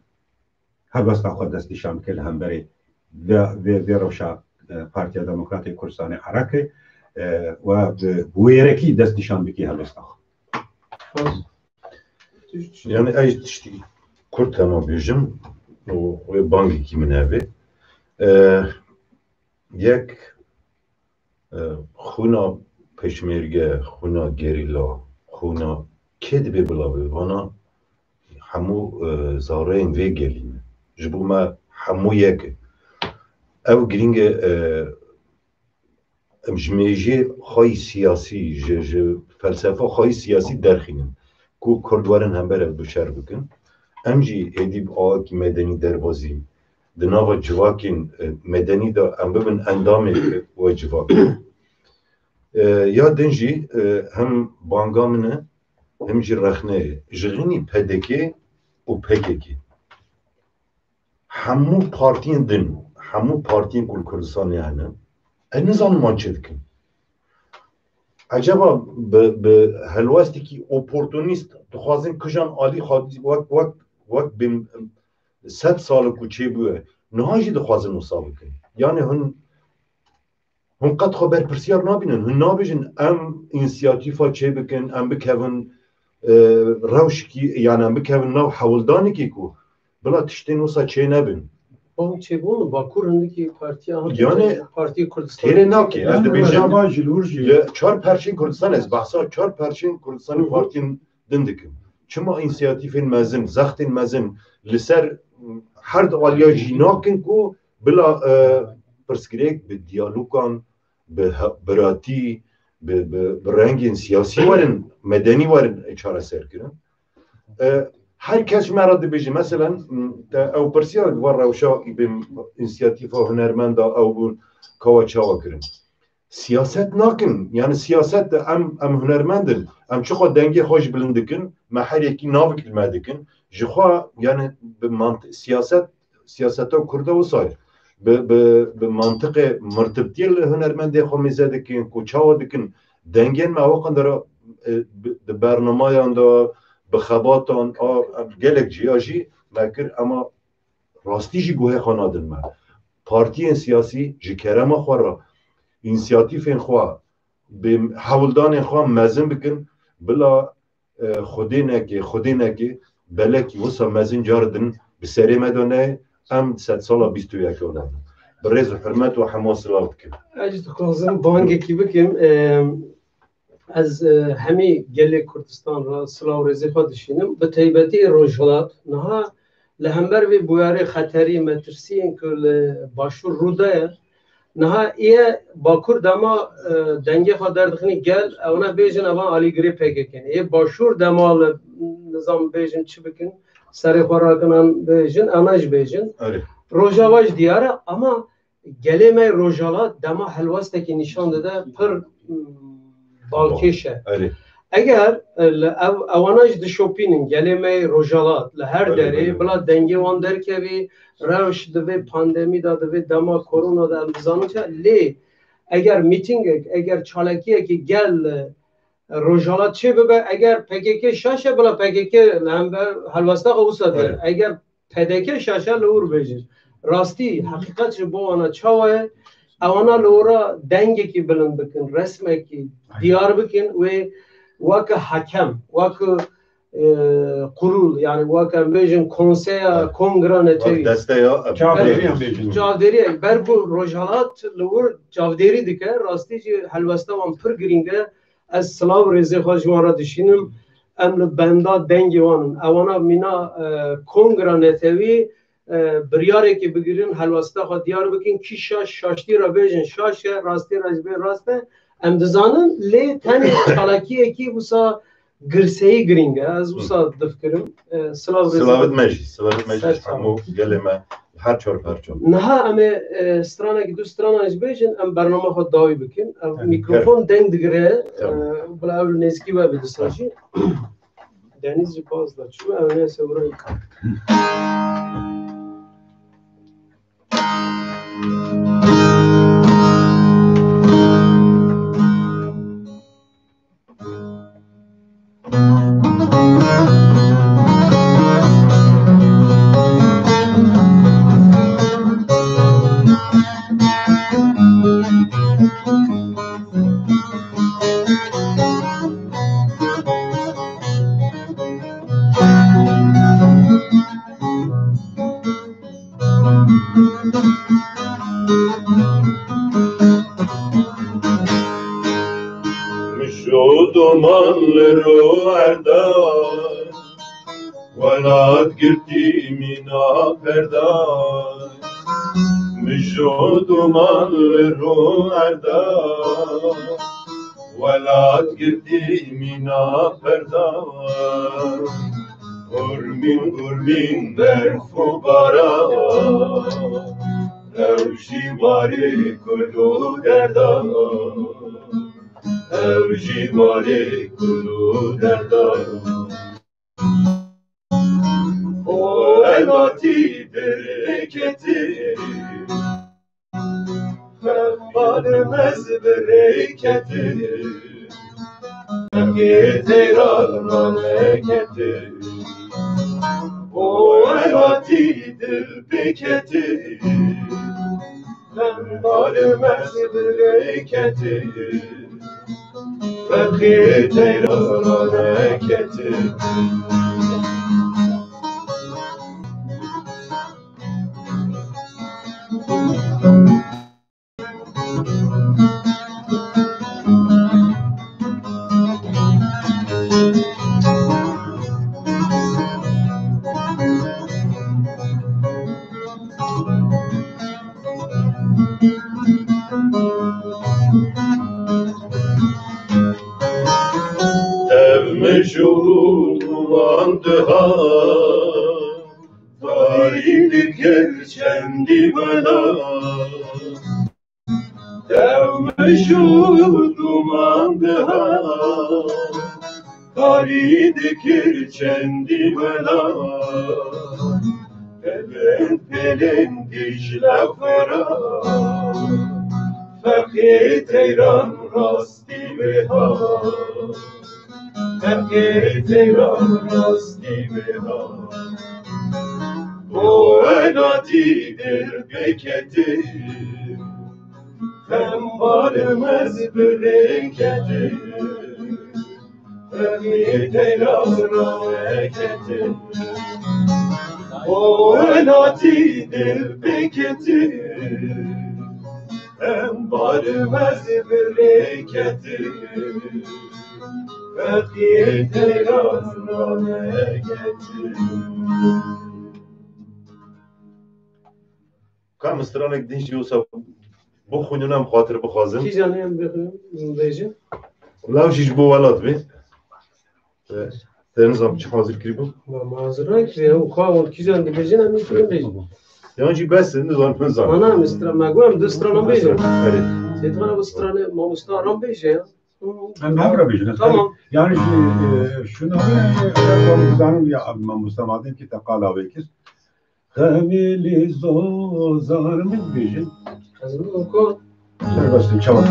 helwesta xwe destnîşan bike li hemberê vê, vê, vê rewşa, e, Partiya Demokratê Kurdistanê Iraqê, e, we bi, bi wêrekî destnîşan bike helwesta xwe. Spas. Tu jî Yani ez tiştî kurt hema bêjim û wê bangekî min hebe. E, yek, e, xwîna pêşmerge, xwîna gerîla, xwîna kê dibê bila be? Vana hemû, e, zareyên vê gelî ne. Ji bo me hemû yek e. Ew girîng e, e, em ji mêjê xwe yî siyasî, ji, ji felsefa xwe yî siyasî derxînin ku Kurd werin hember ev bi şer bikin. Em jî êdî bi awakî medenî derbazî di nava civakên, e, medenî de em bibin endamê we civakê. E, ya din jî, e, hem banga min e, hem jî rexne ye. Ji xînî P D K û P K K. Hemû partiyên din, hemû partiyên ku li Kurdistanê hene, ez nizanim wan çi dikin. Eceba bi, bi helwestekî oportunîst dixwazin kijan alî xwe wek, wek, wek bin sed sal ku çêbûye, niha jî dixwazin wisa bikin. Yani hûn Hûn qet xwe berpirsiyar nabînin. Hûn nabêjin, em însiyatîfa çêbikin, em bikevin, e, rewşikî, yani em bikevin nav hewldanekî ku bila tiştên wisa çê nebin. Bang çêbûn, Bakur hindikî partiya, Yani, Partiyê Kurdistan. Têrê nake, ez Yani, dibêjim, Rojava jî, li wir jî. Li çar perçên Kurdistan, ez behsa çar perçên Kurdistanê Hı hı. partiyên din dikim. Çima însiyatîfên mezin, zextên mezin li ser her du aliya jî nakin ku bila, e, pirsgirêk bi diyalogan, bi he-, biratî, bi, bi, bi rengên siyasî werin, medenî werin çareser kirin. E, Her kes ji me re dibêje, meselen, te ew pirsiya li we rewşa bê însiyatîfa hunermenda ew bûn, kawa çawa kirin? Siyaset nakin, yani siyaset de em, em hunermend in, em çiqa dengê xwe ji bilind dikin, me her yekî navik li me dikin, ji xwe yani bi mant-, siyaset, siyaseta Kurda wisa ye. Bi, bi, bi mantiqê mirtibtiyê li hunermendê xwe mêze dikin, ku çawa dikin, dengên me weqan de re, e, bi, di bernamayan de, bi xebatan, a, gelek ciya jî me kir, ema rastî jî guhê xwe nadin me. Partiyên siyasî ji kerema xwe re, însiyatîfên xwe, bi hewldanên xwe mezin bikin, bila, e, xwedê neke, xwedê neke, belekî wisa mezin car din bi serê me de neyê, em sedsala bîst û yek ne. Bi rêz û hurmet we hemû silav dikim. Ez jî dixwazim bangekî bikim. E, Ez, e, hemî gelê Kurdistan re silav û rêzê xwe dişînim. Bi taybetî Rojhilat niha li hember vê bûyerê xeterî, metirsiyên ku li Başûr rû daye, niha ê Bakur dema, e, dengê xwe derdixînî gel, ewna bêjin evan alîgirê P K K ne. Ê Başûr dema li nizam bêjin çi bikin, serê xwe rakin an bêjin, ana jî bêjin. Erê. Rojava jî diyar e, ama gelê me yê Rojhilat dema helwestekî nîşan dide pir, mm, balkêş e. Erê. Eger, e, li ev, ewana jî dişopînin, gelê me yê Rojhilat li her Erê, derê, erê. Bila dengê wan derkevî, rewş di vê pandemî de, di vê dema korona de em dizanin çi, lê eger mîtîngek, eger çalakiyekî gel, e, Rojhilat çê bibe, eger P K K şaş e, bila P K K li hember helwesta xwe wisa dere. Erê. Eger P D K şaş e, li wir bêjin. Rastî, heqîqet ji bo wana çawa ye? Ewana li wir re dengekî bilind bikin, resmekî diyar bikin, wê weke hakem, weke, e, kurul, yani weke em bêjin konseya, Evet. kongra netewî. Wek desteya, Çavdêrî em bêjin. Çavdêrî, ber ku Rojhilat li wir çavdêrî dike, rastî jî helwesta wan pir girîng e. Ez silav û rêzê xwe ji wan re dişînim. Em li benda dengê wan in. Ewana mîna, e, kongra netewî, e, biryarekê bigirin, helwesta xwe diyar bikin, kî şaş, şaştî re bêjin şaş e, rastî re jî bê rast e. Em dizanin, lê tenê çalakiyekî wisa girseyî girîng e. Ez wisa difikirim. E, silav rêzê Silavit me jî, silavit me jî Ser hemû gelê me. Her çar parça. Niha em ê, e, stranekî du stranan jî bêjin, em bernama xwe dawî bikin. Ev Tamam. mîkrofon deng digire, Tamam. e, bila ew li nêzîkî we bê dîsa jî. Deniz jî baz da çû, ew neyse, burayı. Mijo duman li ro erda, welat girtî mîna perda. Mijo duman li ro erda, welat girtî mîna perda. Hurmîn, hurmîn, berf û baran, ew jî warê kul û derdan, ew jî warê kul û derdan. O welatî derketî, Xembar mez bi rê kete, feqîr teyran ranekete. O welatî dil pê kete, xembar mez bi rê kete, feqîr teyran ranekete. Ev mijûl û Wan diha tarî dikir çendî wela. Dewmiş û duman diha tarî dikir çendî wela. Pêlên pêlên Dîcle Firat, Feqî Teyran rastî wê ha. Feqî Teyran rastî wê ha. Bo welatî dir pêketî, em barimez bi rêketî. Feqî Teyran raweketin, bo welatî dir pêketin. Em barimez bi rêketin. Feqî Teyran raweketin. Ka em stranek din jî wisa bixwînin, em xatir bixwazin. Kîjan em bixwin, bêjin? Law jî ji bo welat bê. E, te nizam çi hazir kirî bû? Ma, ma hazir nakiriye, ew xwe wan kîjan dibêjin, em ê kirin bêjin. Yan jî bes, nizam, nizam. Ana, em stra-, me got em du stranan bêjin. Erê. Seytxana bu stranê mamosta Aram bêje ya. Em hev re bêjin. Tamam. Yani şu, e, şuna, e, zanim ya mamosta madem ki te qala vekir. Xemilî zozan min bêjin. Ez bi ku. Ser bastim, çawa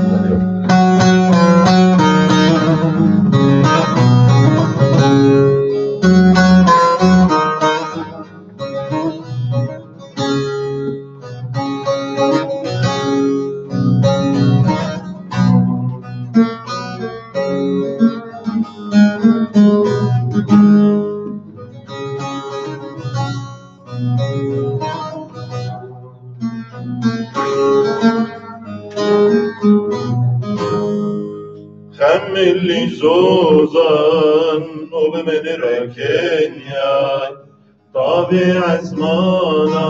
Xemilî zozan û bi min re kenya, tavê ezmana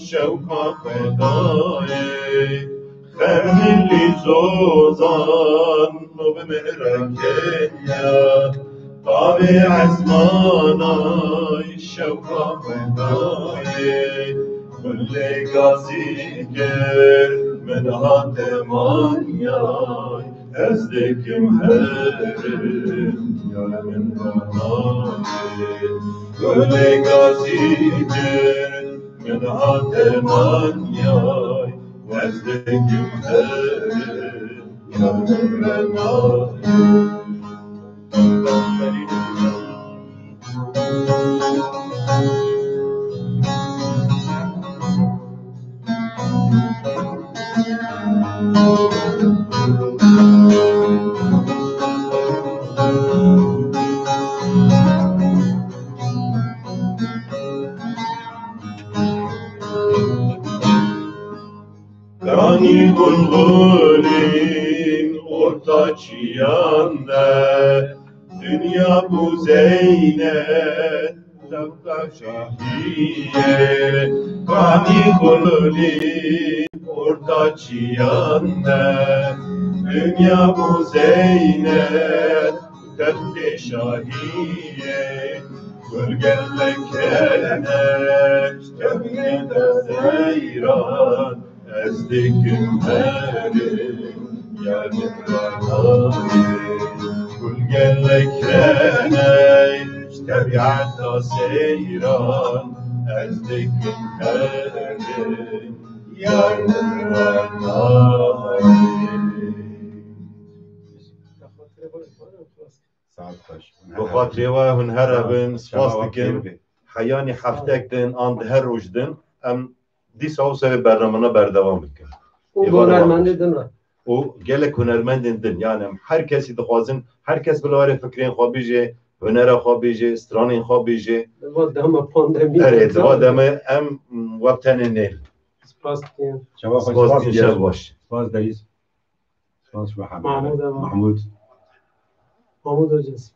şewqa xwe dayê. Xemilî zozan û bi min re kenya, tavê ezmana şewqa xwe dayê. Gulê gazî kir min hate manyay. Ez dikim herin, yar min ranayê. Gulê gazî kir min hate manyay. Ez dikim herin, yar min ranayê. Kanî gulgulîn orta çiyan de, dinya bû zeyne, tewqa şahiyê. Kanî gulgulîn orta çiyan de, dinya bû zeyne, textê şahiyê. Gul gelek hene, tevnê te seyran. Ez dikim herin, yar min ranayê. Gul gelek hene, ji tebiata seyran. Ez dikim herin, yar min ranayê. Saet xweş. Bi xatirê we hûn here bin, spas dikim. Heyanî heftek din an di her roj din em dîsa wisa wê bernamena berdewam bikin. Û Êvara hunermendê din re. Û gelek hunermendên din, yani em her kesî dixwazin, her kes bila were fikrên xwe bêje, hunera xwe bêje, stranên xwe bêje. Di va dema pandemî Erê, de di va demê em, mm, web tenê nêl. Spas dikim. Çawa xwe Spas spas dikim, dikim. Şev baş. Spas dayîz. Spas Mehemmed. Mahmud Eva. Mahmud. Mahmud Hocası.